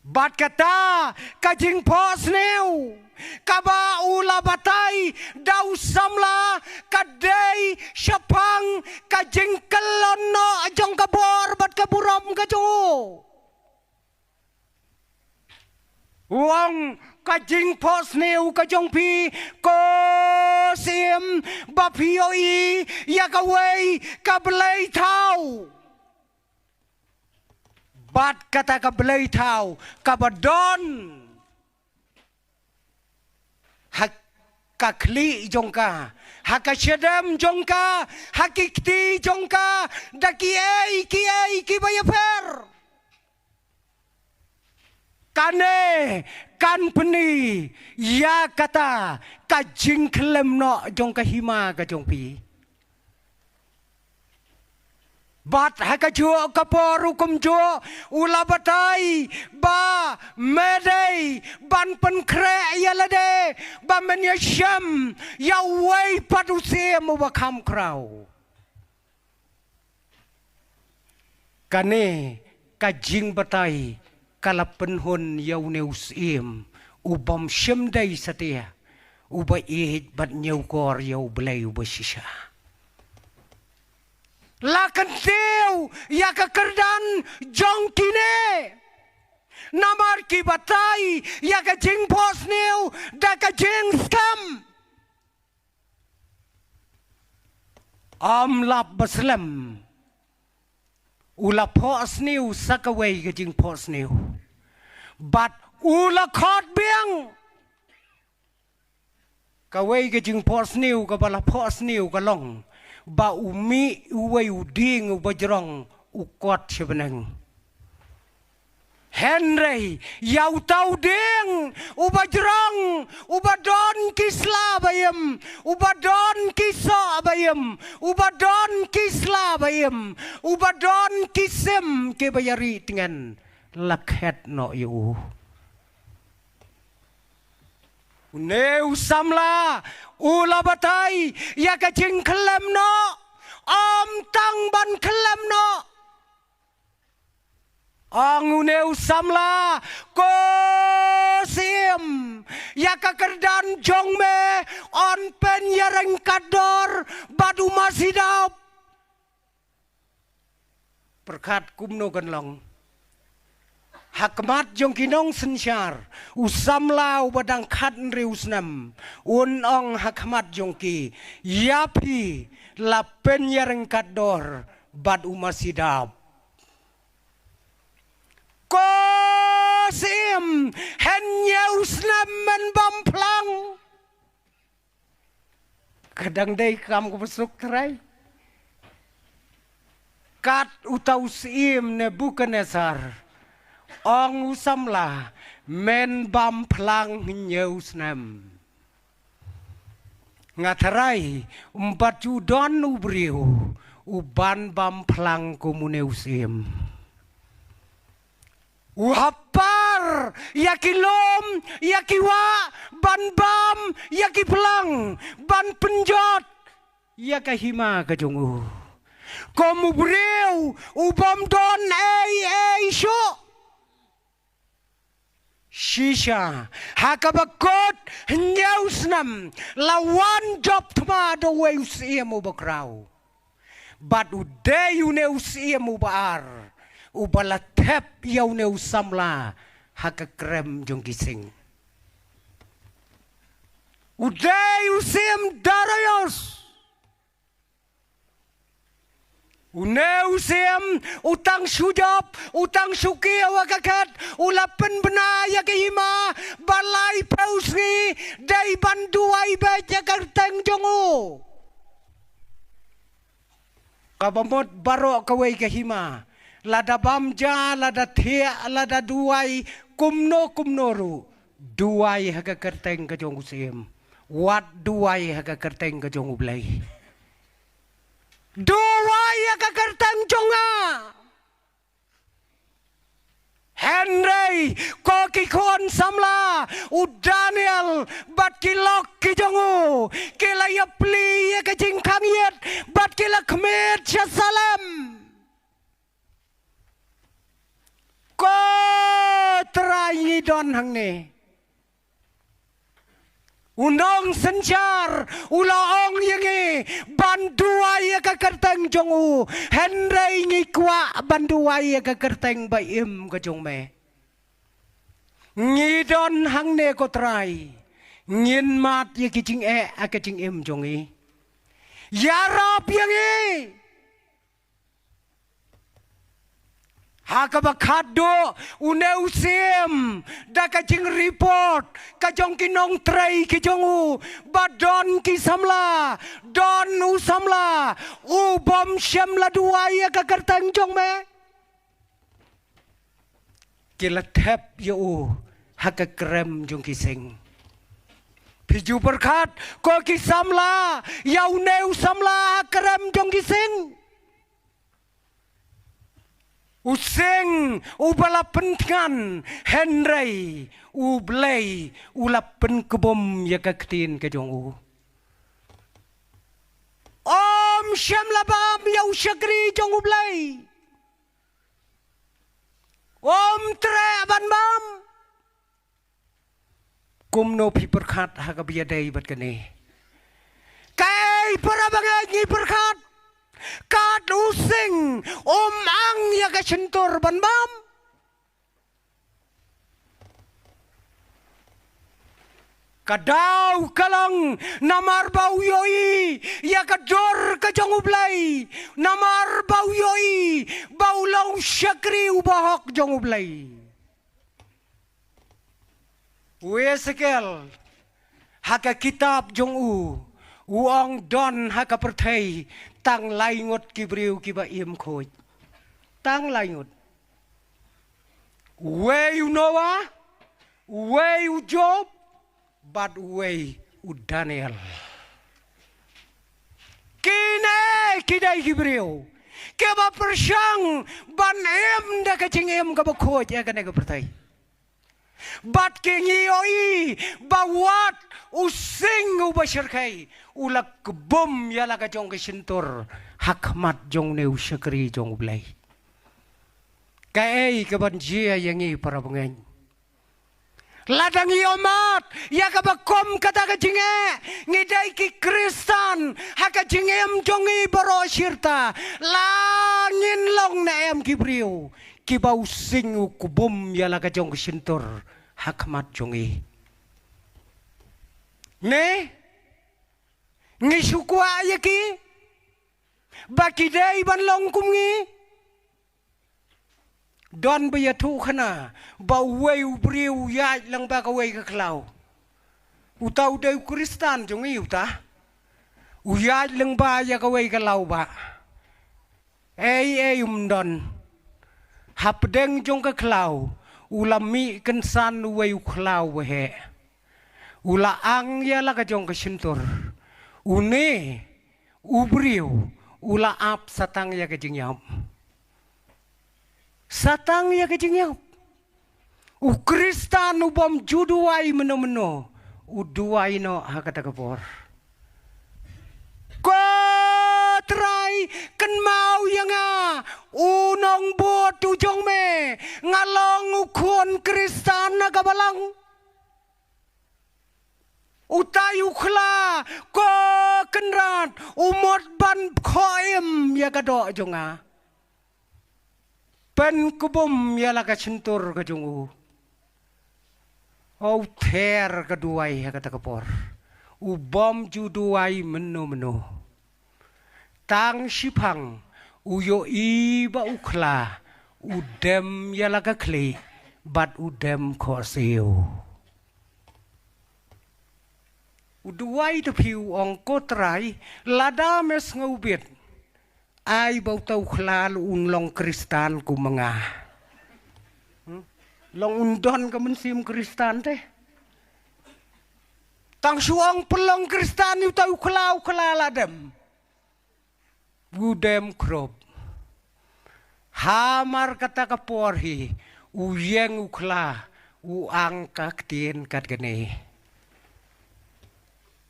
Bad kata ka jingphohsniew kaba u la batai da u samla ka dei shaphang ka jingkyllon noh jong ka bor bad ka burom ka jong u. U ong, ka jingphohsniew ka jong phi, ko syiem, ba phi ïohi ïa kawei ka blei thaw. Bad kata ka blei thaw kaba don ha ka khlieh jong ka, ha ka shadem jong ka, ha ki kti jong ka, da kiei kiei kiba ïapher. Kane kan pyni ïa kata ka jingkhyllem noh jong ka hima ka jong phi. Bad ha kajuh ka por u kumjuh u la batai ba me dei ban pynkhreh ïa lade ba men ïashem ïa uwei pat u syiem uba kham khraw. Kane ka jingbatai ka la pynhun ïa une u syiem u bym shym dei satia, uba ïeit bad ñiewkor ïa U Blei uba shisha. La kyntiew ïa ka kyrdan jong kine. Namar ki batai ïa ka jingphohsniew da ka jingskhem. Ym lap ba slem u la phohsniew sa kawei ka jingphohsniew. Bad u la khot biang. Kawei ka jingphohsniew kaba la phohsniew ka long ba u mih uwei u dieng uba jrong u kot sha bneng. Hynrei ïa uta u dieng uba jrong, uba don ki sla ba im, uba don ki soh ba im, uba don ki sla ba im, uba don ki sim kiba ïa ri tngen, la khet noh ïa u. Une u samla u la batai ïa ka jingkhyllem noh, ym tang ban khyllem noh. Ong une u samla, ko syiem, ïa ka kyrdan jong me yn pynïaryngkat dor bad u masi dap. Pyrkhat kumno kan long. Ha khmat jong ki nongsynshar, u samla uba dang khathynriew snem un ong ha khmat jong ki, ïa phi la pynïaryngkat dor bad u masi dap. Ko syiem, hynñiew snem men bam phlang. Ka dang dei kam kaba suk trai. Kat uta u syiem Nebukadnesar, ong u samla, men bam phlang hynñiew snem. Nga trai, ym pat ju don u briew uban bam phlang kum une u syiem. U hap ïa ki lum, ïa ki wah, ban bam ïa ki phlang, ban pynjot ïa ka hima ka jong u. Kum u briew u bym don ei ei shuh. Shisha, ha kaba kut hynñiew snem, la wan jop thma da uwei u syiem uba khraw. Bad u dei une u syiem uba ar uba la thep ïa une u samla ha ka krem jong ki sing. U dei u syiem Darius. Une u syiem u tang shu jop, u tang shu kiew ha ka khet, u la pynbna ïa ka hima ba laiphew sngi dei ban duwai beit ïa ka kyrteng jong u. Kaba mut baroh kawei ka hima, lada bam ja, lada thiah, lada duwai, kumno kumno ruh, duwai ha ka kyrteng ka jong u syiem. Wat duwai ha ka kyrteng ka jong U Blei. Duwai ha ka kyrteng jong nga. Hynrei ko ki khun samla, u Daniel bad ki lok ki jong u ki la ïapli ïa ka jingkhang ïit bad ki la khmied sha Salem. Ko Trai, ngi don hangne. U nongsynshar u la ong ïa ngi ban duwai ïa ka kyrteng jong u, hynrei ngi kwah ban duwai ïa ka kyrteng ba im ka jong me. Ngi don hangne ko Trai, ngin mad ïa ki jingeh ha ka jingim jong ngi. Ïarap ïa ngi. Ha kaba khatduh une u syiem da ka jingreport ka jong ki nongtrei ki jong u ba don ki samla, don u samla u bym shym la duwai ïa ka kyrteng jong me. Ki la thep ïa u ha ka krem jong ki sing. Phi ju pyrkhat ko ki samla ïa une u samla ha krem jong ki sing. U sing uba la pynthngan, hynrei U Blei u la pynkbum ïa ka ktien ka jong u. Ym shym la bam ïa u shakri jong U Blei. Ym treh ban bam. Kumno phi pyrkhat ha kaba ïadei bad kane? Kaei para bangeit ngi pyrkhat? Kat u sing um ang ïa ka shyntur ban bam. Ka daw ka long namar ba u ïohi ïa ka dur ka jong U Blei, namar ba u ïohi ba u long shakri uba hok jong U Blei. U Esekiel ha ka kitab jong u, u ong don ha ka pyrthei tang lai ngut ki briew kiba im khuid. Tang lai ngut. Uwei u Noah, uwei u Job, bad uwei u Daniel. Kine ki dei ki briew kiba pyrshang ban im da ka jingim kaba khuid ha kane ka pyrthei. Bad ki ngi ïohi ba wat u sing uba shyrkhei u la kbum ïa la ka jong ka shyntur ha khmat jong une u shakri jong U Blei. Kaei kaban jia ïa ngi para bangeit? Lada ngi ïohmad ïa kaba kum kata ka jingeh, ngi dei ki Khristan ha ka jingim jong ngi baroh shirta, la ngin long ne em ki briew kiba u sing u kbum ïa la ka jong ka shyntur ha khmat jong ngi? Ne ngi shu kwah ïa ki ba ki dei ban long kum ngi? Don ba ïathuh khana ba uwei u briew u ïaid lyngba kawei ka khlaw. Uta u dei u Khristan jong ngi uta. U ïaid lyngba ïa kawei ka khlaw ba ei ei um don. Hapdeng jong ka khlaw u la mih kynsan uwei u khlaw ba heh. U la ang ïa la ka jong ka shyntur. Une u briew u la ap satang ïa ka jingïap. Satang ïa ka jingïap. U Khristan u bym ju duwai mynno mynno u duwai noh ha kata ka por. Ko Trai, kynmaw ïa nga u nongbud u jong me, nga long u khun Khristan na ka balang. Utai u khla, ko Kynrad, u mut ban khoh im ïa ka doh jong nga. Pynkbum ïa la ka shyntur ka jong u. U ther ka duwai ha kata ka por. U bym ju duwai mynno mynno. Tang shiphang u ïohi ba u khla, u dem ïa la ka khlieh bad u dem khohsiew. U duwai te phi, u ong, Ko Trai, lada me sngewbit, ai ba uta u khla un long Khristan kum ma nga. Hmm? Long un don ka mynsiem Khristan te. Tang shu ong pynlong Khristan ïa uta u khla, u khla la dem. U dem khrop. Hamar kata ka por hi, u ïeng u khla, u ang ka ktien kat kane.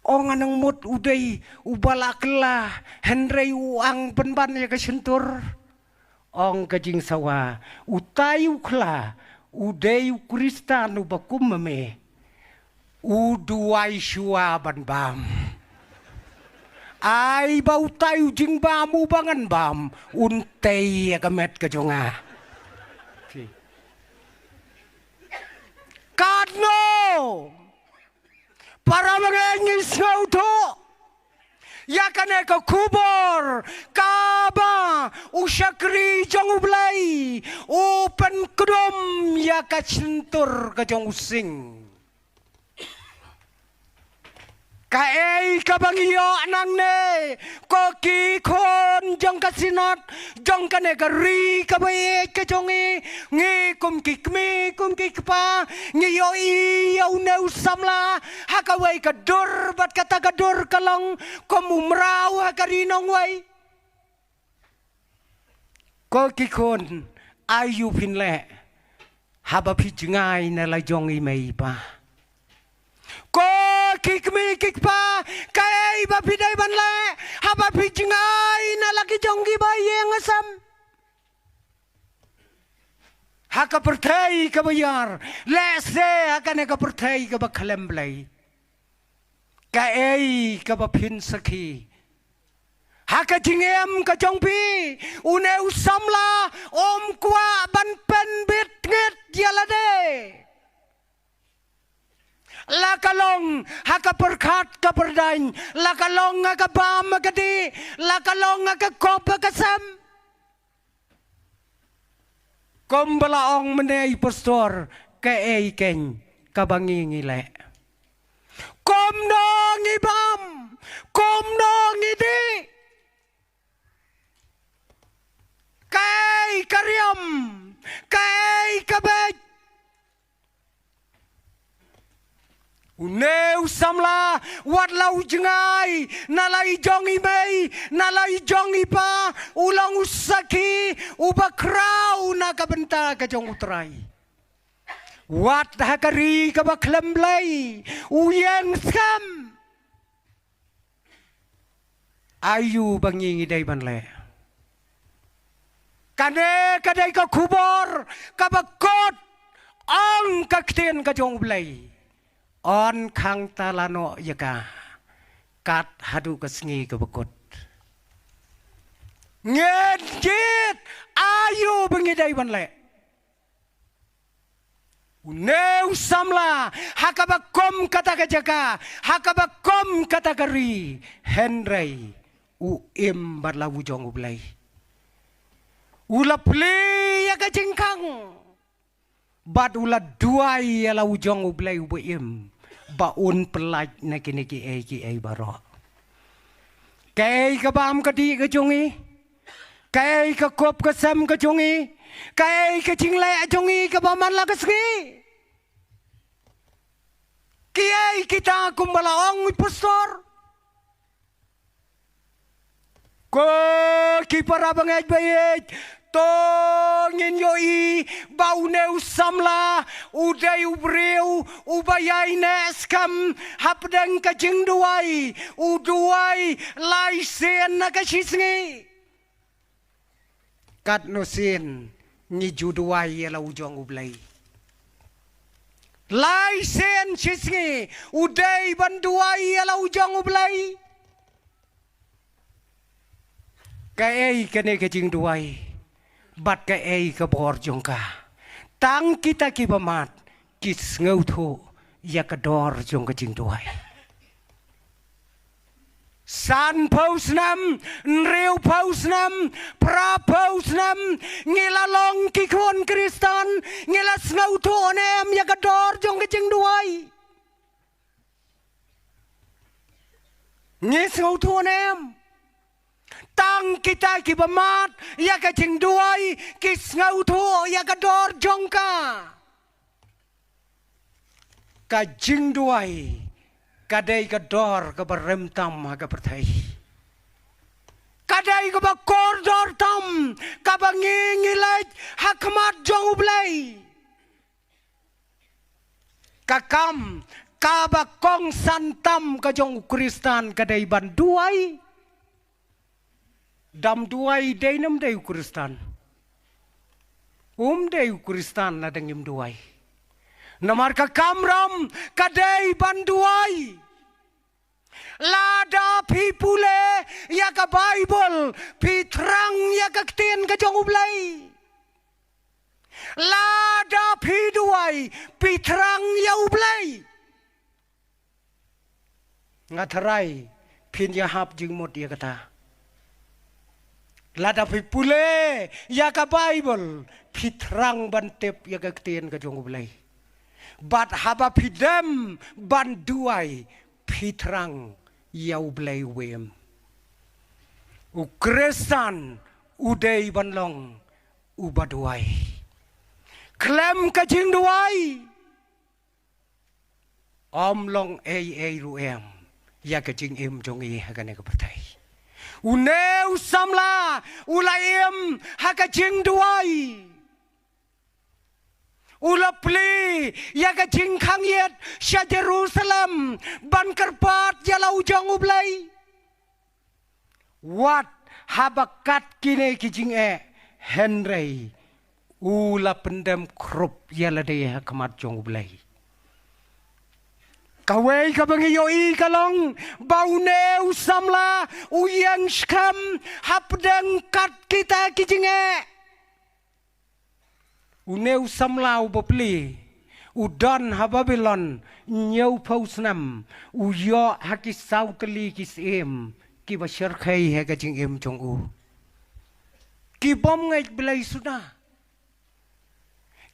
Ong, nga nang mut u dei uba la khla, hynrei u ang pynban ïa ka shyntur. Ong ka jingsawa, utai u khla, u dei u Khristan uba kum ma me, u duwai shuwa ban bam. Ai ba utai u jingbam uba ngan bam, un tei ïa ka met ka jong nga. Katno para bangeit ngi sngewthuh ïa kane ka khubor kaba u shakri jong U Blei u pynkdum ïa ka shyntur ka jong u sing. Kaei kaba ngi ïoh nangne, ko ki khun jong ka Synod, jong kane ka ri kaba ïeit ka jong ngi, ngi kum ki kmie, kum ki kpa, ngi ïohi ïa une u samla ha kawei ka dur bad kata ka dur ka long kum u mraw ha ka ri nongwei. Ko ki khun, aïu phin leh haba phi jngai na la jong i mei i pa? Ko ki kmie ki kpa, kaei ba phi dei ban leh haba phi jngai na la ki jong ki ba ïeng ïasam? Ha ka pyrthei kaba ïar, lehse ha kane ka pyrthei kaba khlem Blei, kaei kaba phin sakhi? Ha ka jingim ka jong phi, une u samla um kwah ban pynbit ngit ïa lade. La ka long ha ka pyrkhat ka pyrdaiñ, la ka long ha ka bam ha ka dih, la ka long ha ka kop ha ka sem. Kumba la ong mynne i pastor, kaei keiñ kaba ngi ngi leh? Kumno ngi bam, kumno ngi dih? Kaei ka riam, kaei ka beit? Une u samla, wat la u jngai na la i jong i mei, na la i jong i pa, u long u sakhi uba khraw na ka bynta ka jong U Trai. Wat ha ka ri kaba khlem Blei u ïeng skhem. Aïu ba ngi ngi dei ban leh? Kane ka dei ka khubor kaba kut, ong ka ktien ka jong U Blei. Yn khang tala noh ïa ka kat haduh ka sngi kaba kut. Ngin jied, aïu ba ngi dei ban leh? Une u samla, ha kaba kum kata ka jaka, ha kaba kum kata ka ri, hynrei u im bad la u jong U Blei. U la plie ïa ka jingkhang bad u la duwai ïa la u jong U Blei uba im ba un pyllait na kine kiei kiei baroh. Kaei ka bam ka dih ka jong ngi? Kaei ka kop ka sem ka jong ngi? Kaei ka jingleh jong ngi kaba man la ka sngi? Kiei kita kumba la ong i pastor? Ko ki para bangeit ba ïeit, to ngin ïohi ba une u samla u dei u briew uba ïaineh skhem hapdeng ka jingduwai, u duwai lai sien na ka shisngi. Katno sien ngi ju duwai ïa la u jong U Blei? Lai sien shisngi u dei ban duwai ïa la u jong U Blei. Kaei kane ka jingduwai bad kaei ka bor jong ka? Tang kita kiba mad ki sngewthuh ïa ka dor jong ka jingduwai. Sanphew snem, hynriewphew snem, phraphew snem, ngi la long ki khun Khristan, ngi la sngewthuh ne em ïa ka dor jong ka jingduwai? Ngi sngewthuh ne em? Tang kita kiba mad ïa ka jingduwai ki sngewthuh ïa ka dor jong ka. Ka jingduwai ka dei ka dor kaba rem tam ha ka pyrthei. Ka dei kaba kordor tam kaba ngi ngi leit ha khmat jong U Blei. Ka kam kaba kongsan tam ka jong u Khristan ka dei ban duwai. Dam duwai dei nam dei u Khristan? Pum dei u Khristan lada ngim duwai. Namar ka kamram ka dei ban duwai. Lada phi pule ïa ka Baibl, phi thrang ïa ka ktien ka jong U Blei. Lada phi duwai, phi thrang ïa U Blei. Nga tharai phin ïahap jingmut ïa kata. Lada phi pule ïa ka Baibl, phi thrang ban tip ïa ka ktien ka jong U Blei. Bad haba phi dem ban duwai, phi thrang ïa U Blei uba im. U Khristan u dei ban long uba duwai. Khlem ka jingduwai, ym long ei ei ruh em ïa ka jingim jong ngi ha kane ka pyrthei. Une u samla u la im ha ka jingduwai. U la plie ïa ka jingkhang ïit sha Jerusalem ban kyrpad ïa la u jong U Blei. Wat haba kat kine ki jingeh, hynrei u la pyndem khrup ïa lade ha khmat jong U Blei. Kawei kaba ngi ïohi ka long ba une u samla u ïeng skhem hapdeng kat kita ki jingeh. Une u samla uba plie u don ha Babilon hynñiewphew snem, u ïoh ha ki saw tylli ki syiem kiba shyrkhei ha ka jingim jong u. Ki bym ngeit Blei suda.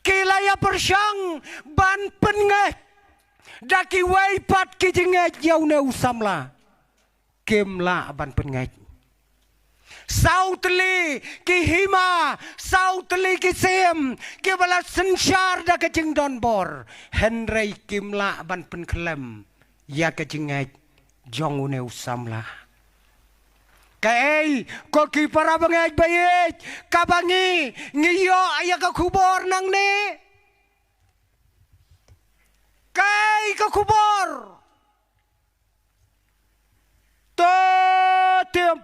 Ki la ïa pyrshang ban pynngeit da kiwei pat ki jingngeit ïa une u samla. Kim lah ban pynngeit. Saw tylli ki hima, saw tylli ki syiem kiba la synshar da ka jingdonbor, hynrei kim lah ban pynkhlem ïa ka jingngeit jong une u samla. Kaei ko ki para bangeit ba ïeit, kaba ngi ngi ïoh ïa ka khubor nangne? Kaei ka khubor? To tip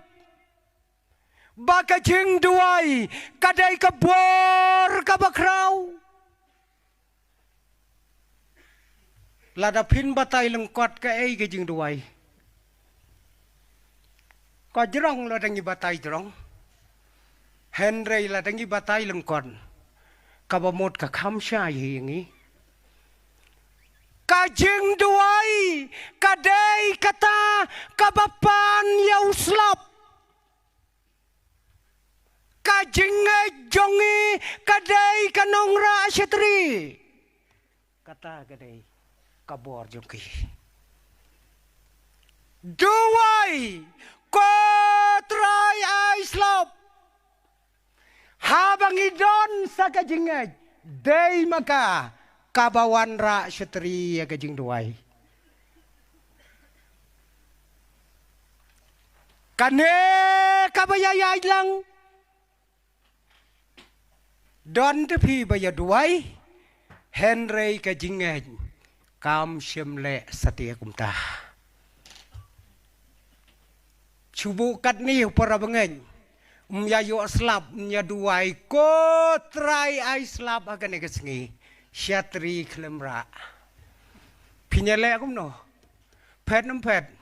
ba ka jingduwai ka dei ka bor kaba khraw. Lada phin batai lyngkot kaei ka jingduwai, ka jrong lada ngi batai jrong. Hynrei lada ngi batai lyngkot, kaba mut ka kham shai hi ïa ngi. Ka jingduwai ka dei kata kaba pan ïa u slap. Ka jingngeit jong ngi ka dei ka nongrah shatri. Kata ka dei ka bor jong ki. Duwai, ko Trai ai slap. Haba ngi don sa ka jingngeit, dei ma ka kaba wanrah shatri ïa ka jingduwai. Kane kaba ïaid lang. Don te phi ba ïa duwai, hynrei ka jingngeit kam shym leh satia kumta. Shu buh katne u para bangeit, um ïa ïoh slap, um ïa duwai, ko Trai ai slap ha kane ka sngi, shatri khlem rah. Phin ïa leh kumno? Phet nym phet.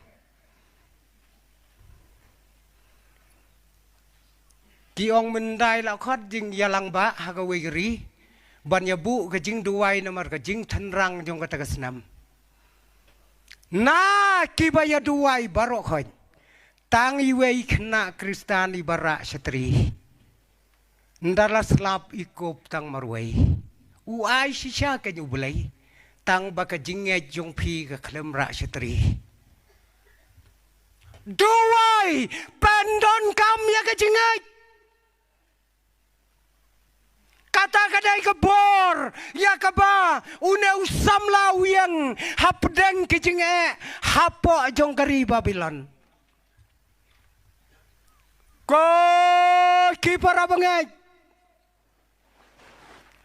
Ki ong myndai la khot jingïalang ba ha kawei ka ri ban ïa buh ka jingduwai namar ka jingtynrang jong kata ka snam. Na kiba ïa duwai baroh khoit, tang iwei khynnah Khristan iba rah shatri. Ynda la slap i kup tang marwei. U ai shisha ka jong U Blei. Tang ba ka jingngeit jong phi ka khlem rah shatri. Duwai, pyndonkam ïa ka jingngeit. Kata ka dei ka bor ïa kaba une u samla u ïeng hapdeng ki jingeh hapoh jong ka ri Babilon. Ko ki para bangeit,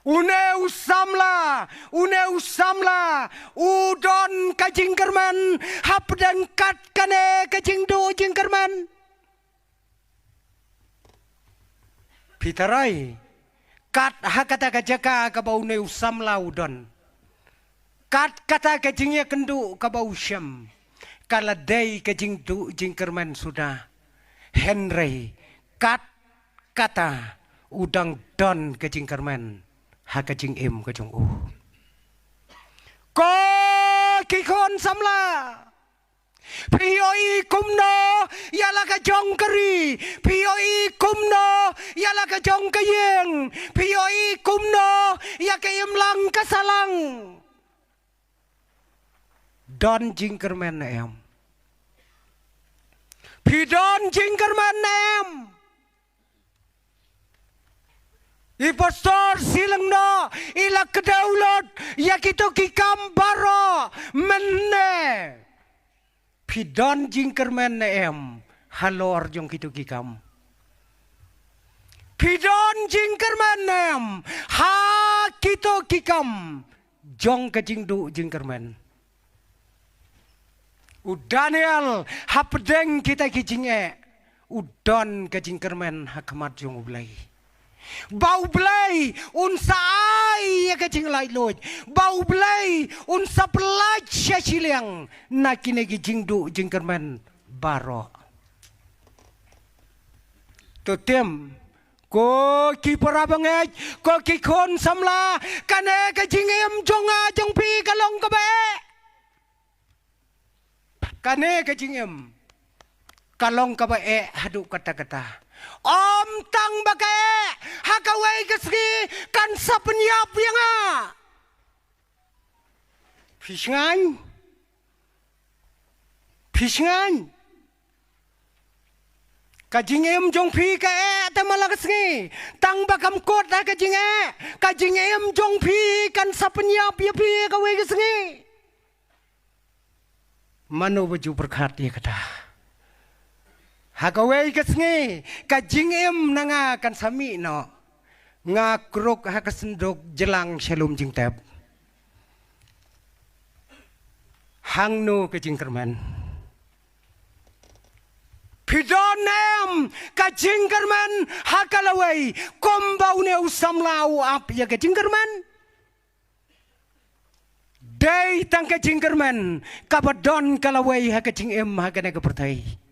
une u samla, une u samla u don ka jingkyrmen hapdeng kat kane ka jingduh jingkyrmen. Phi tharai Kat ha kata ka jaka kaba une u samla u don, kat kata ka jingïakynduh kaba u shem, ka la dei ka jingduh jingkyrmen suda. Hynrei kat kata u dang don ka jingkyrmen ha ka jingim ka jong u. Ko ki khun samla, phi ïohi kumno ïa la ka jong ka ri? Phi ïohi kumno ïa la ka jong ka ïing? Phi ïohi kumno ïa ka imlang ka sahlang? Don jingkyrmen ne em? Phi don jingkyrmen ne em? I Pastor Silangno i la kdew lut ïa kito ki kam baroh mynne. Phi don jingkyrmen ne em halor jong kito ki kam? Phi don jingkyrmen ne em ha kito ki kam jong ka jingduh jingkyrmen? U Daniel, hapdeng kita ki jingeh, u don ka jingkyrmen ha khmat jong U Blei. Ba U Blei un sa ai ïa ka jinglaitluid. Ba U Blei un sa pyllait sha shiliang na kine ki jingduh jingkyrmen baroh. To tim, ko ki para bangeit, ko ki khun samla, kane ka jingim jong nga jong phi ka long kaba eh. Kane ka jingim ka long kaba eh haduh katta katta. Ym tang ba ka eh, ha kawei ka sngi kan sa pynïap ïa nga. Phi sngewthuh? Phi sngewthuh? Ka jingim jong phi ka eh te man la ka sngi. Tang ba kam kut ha ka jingeh, ka jingim jong phi kan sa pynïap ïa phi ha kawei ka sngi. Mano ba ju pyrkhat ïa kata? Ha kawei ka sngi ka jingim na nga kan sa mih noh. Nga kruk ha ka synduk jlang sha lum jingtep. Hangno ka jingkyrmen? Phi don ne em ka jingkyrmen ha ka lawei kumba une u samla u ap ïa ka jingkyrmen? Dei tang ka jingkyrmen kaba don ka lawei ha ka jingim ha kane ka pyrthei.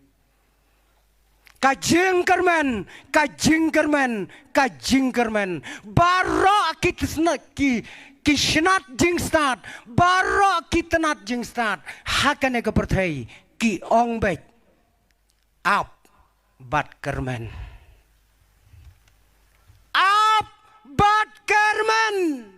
Ka jingkyrmen, ka jingkyrmen, ka jingkyrmen. Baroh ki tnat, ki, ki tnat jingstad, baroh ki tnat jingstad ha kane ka pyrthei ki ong beit, ap bad kyrmen. Ap bad kyrmen.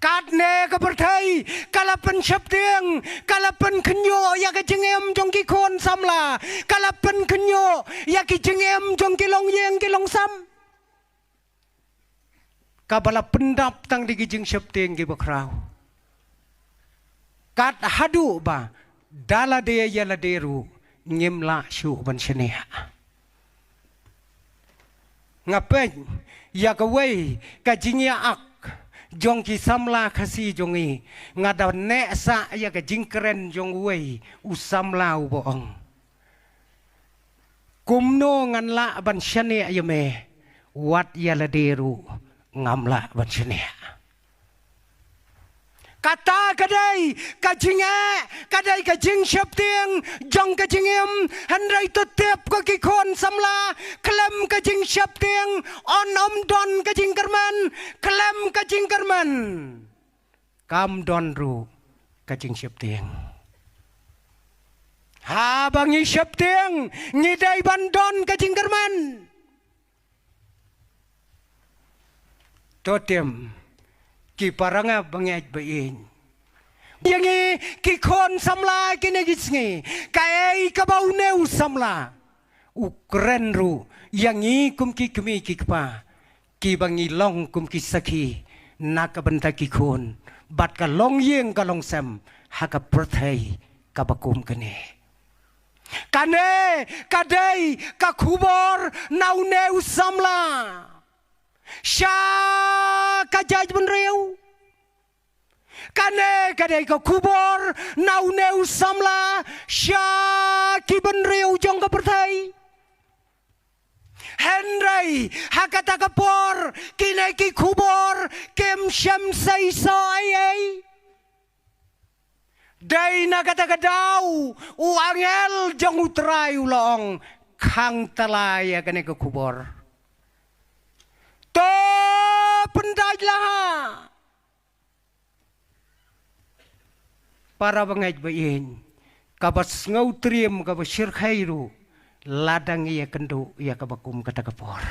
Katne ka pyrthei ka la pynsheptieng, ka la pynkhynñiuh ïa ka jingim jong ki khun samla, ka la pynkhynñiuh ïa ki jingim jong ki longïing ki longsam. Kaba la pyndap tang da ki jingsheptieng kiba khraw. Kat haduh ba da lade ïa lade ruh ngim lah shuh ban shaniah. Nga peit ïa kawei ka jingïakhun jong ki samla Khasi jong ngi, nga da neh sah ïa ka jingkren jong uwei u samla uba ong, kumno ngan lah ban shaniah ïa me, wat ïa lade ruh ngam lah ban shaniah. Kata ka dei ka jingeh, ka dei ka jingsheptieng jong ka jingim. Hynrei to tip ko ki khun samla, khlem ka jingsheptieng yn ym don ka jingkyrmen, khlem ka jingkyrmen kam don ruh ka jingsheptieng. Haba ngi sheptieng ngi dei ban don ka jingkyrmen. To tim, ki para nga bangeit ba ïeit, ïa ngi ki khun samla kine ki sngi, kaei kaba une u samla u kren ruh ïa ngi kum ki kmie ki kpa, kiba ngi long kum ki sakhi na ka bynta ki khun bad ka longïing ka longsem ha ka pyrthei kaba kum kane. Kane ka dei ka khubor na une u samla sha ka jaitbynriew. Kane ka dei ka khubor na une u samla sha ki bynriew jong ka pyrthei. Hynrei ha kata ka por kine ki khubor kim shym seisoh ei ei. Dei na kata ka daw u angel jong U Trai u la ong, khang tala ïa kane ka khubor. To pyndait la ha. Para bangeit ba ïeit, kaba sngewtriem kaba shyrkhei ruh la dang ïakynduh ïa kaba kum kata ka por.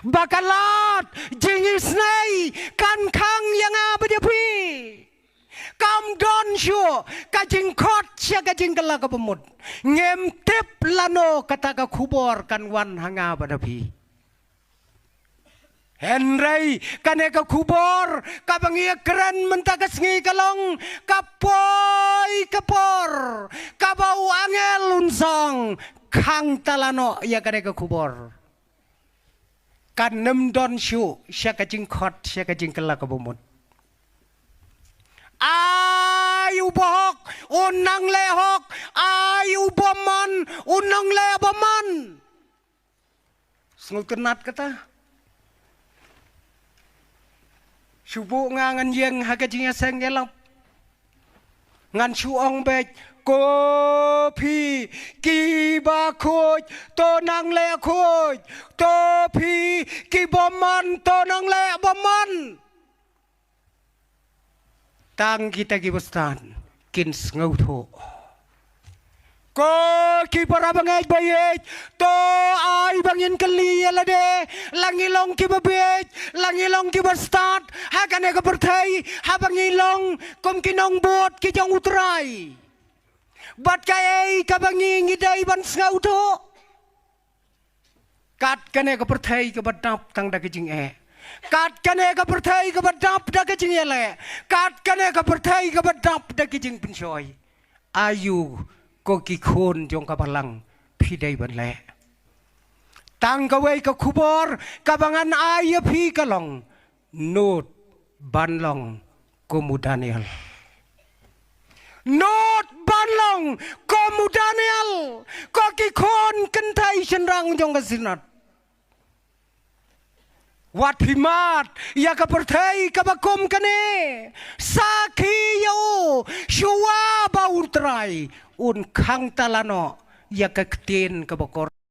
Ba ka lad jingisynei kan khang ïa nga bad ïa phi. Kam don shuh ka jingkhot sha ka jingkylla kaba mut. Ngim tip lano kata ka khubor kan wan ha nga bad ha phi. Hynrei kane ka khubor kaba ngi ïakren mynta ka sngi ka long, ka poi ka por kaba u angel un song, khang tala noh ïa kane ka khubor. Kan ym don shuh sha ka jingkhot sha ka jingkylla kaba mut. Ai u bahok un nang leh hok, ai u bymman un nang leh bymman. Sngewtynnat kata. Shu buh nga ngan ïeng ha ka jingïaseng ïalap. Ngan shu ong beit, ko phi kiba khuid, to nang leh khuid, to phi ki bymman, to nang leh bymman. Tang kita kiba stad kin sngewthuh. Ko ki para bangeit ba ïeit, to ai ba ngin kylli ïa lade, la ngi long kiba bieit, la ngi long kiba stad ha kane ka pyrthei, haba ngi long kum ki nongbud ki jong U Trai. Bad kaei kaba ngi ngi dei ban sngewthuh? Kat kane ka pyrthei kaba dap tang da ka jingeh. Kat kane ka pyrthei kaba dap da ka jingïaleh. Kat kane ka pyrthei kaba dap da ka jingpynshoi. Aïu ko ki khun jong ka balang phi dei ban leh? Tang kawei ka khubor kaba ngan ai ïa phi ka long, nud ban long kum u Daniel. Nud ban long kum u Daniel. Ko ki khun kynthei shynrang jong ka Synod, wat phi mad ïa ka pyrthei kaba kum kane. Sakhi ïa u shuwa ba U Trai un khang tala noh ïa ka ktien kaba kor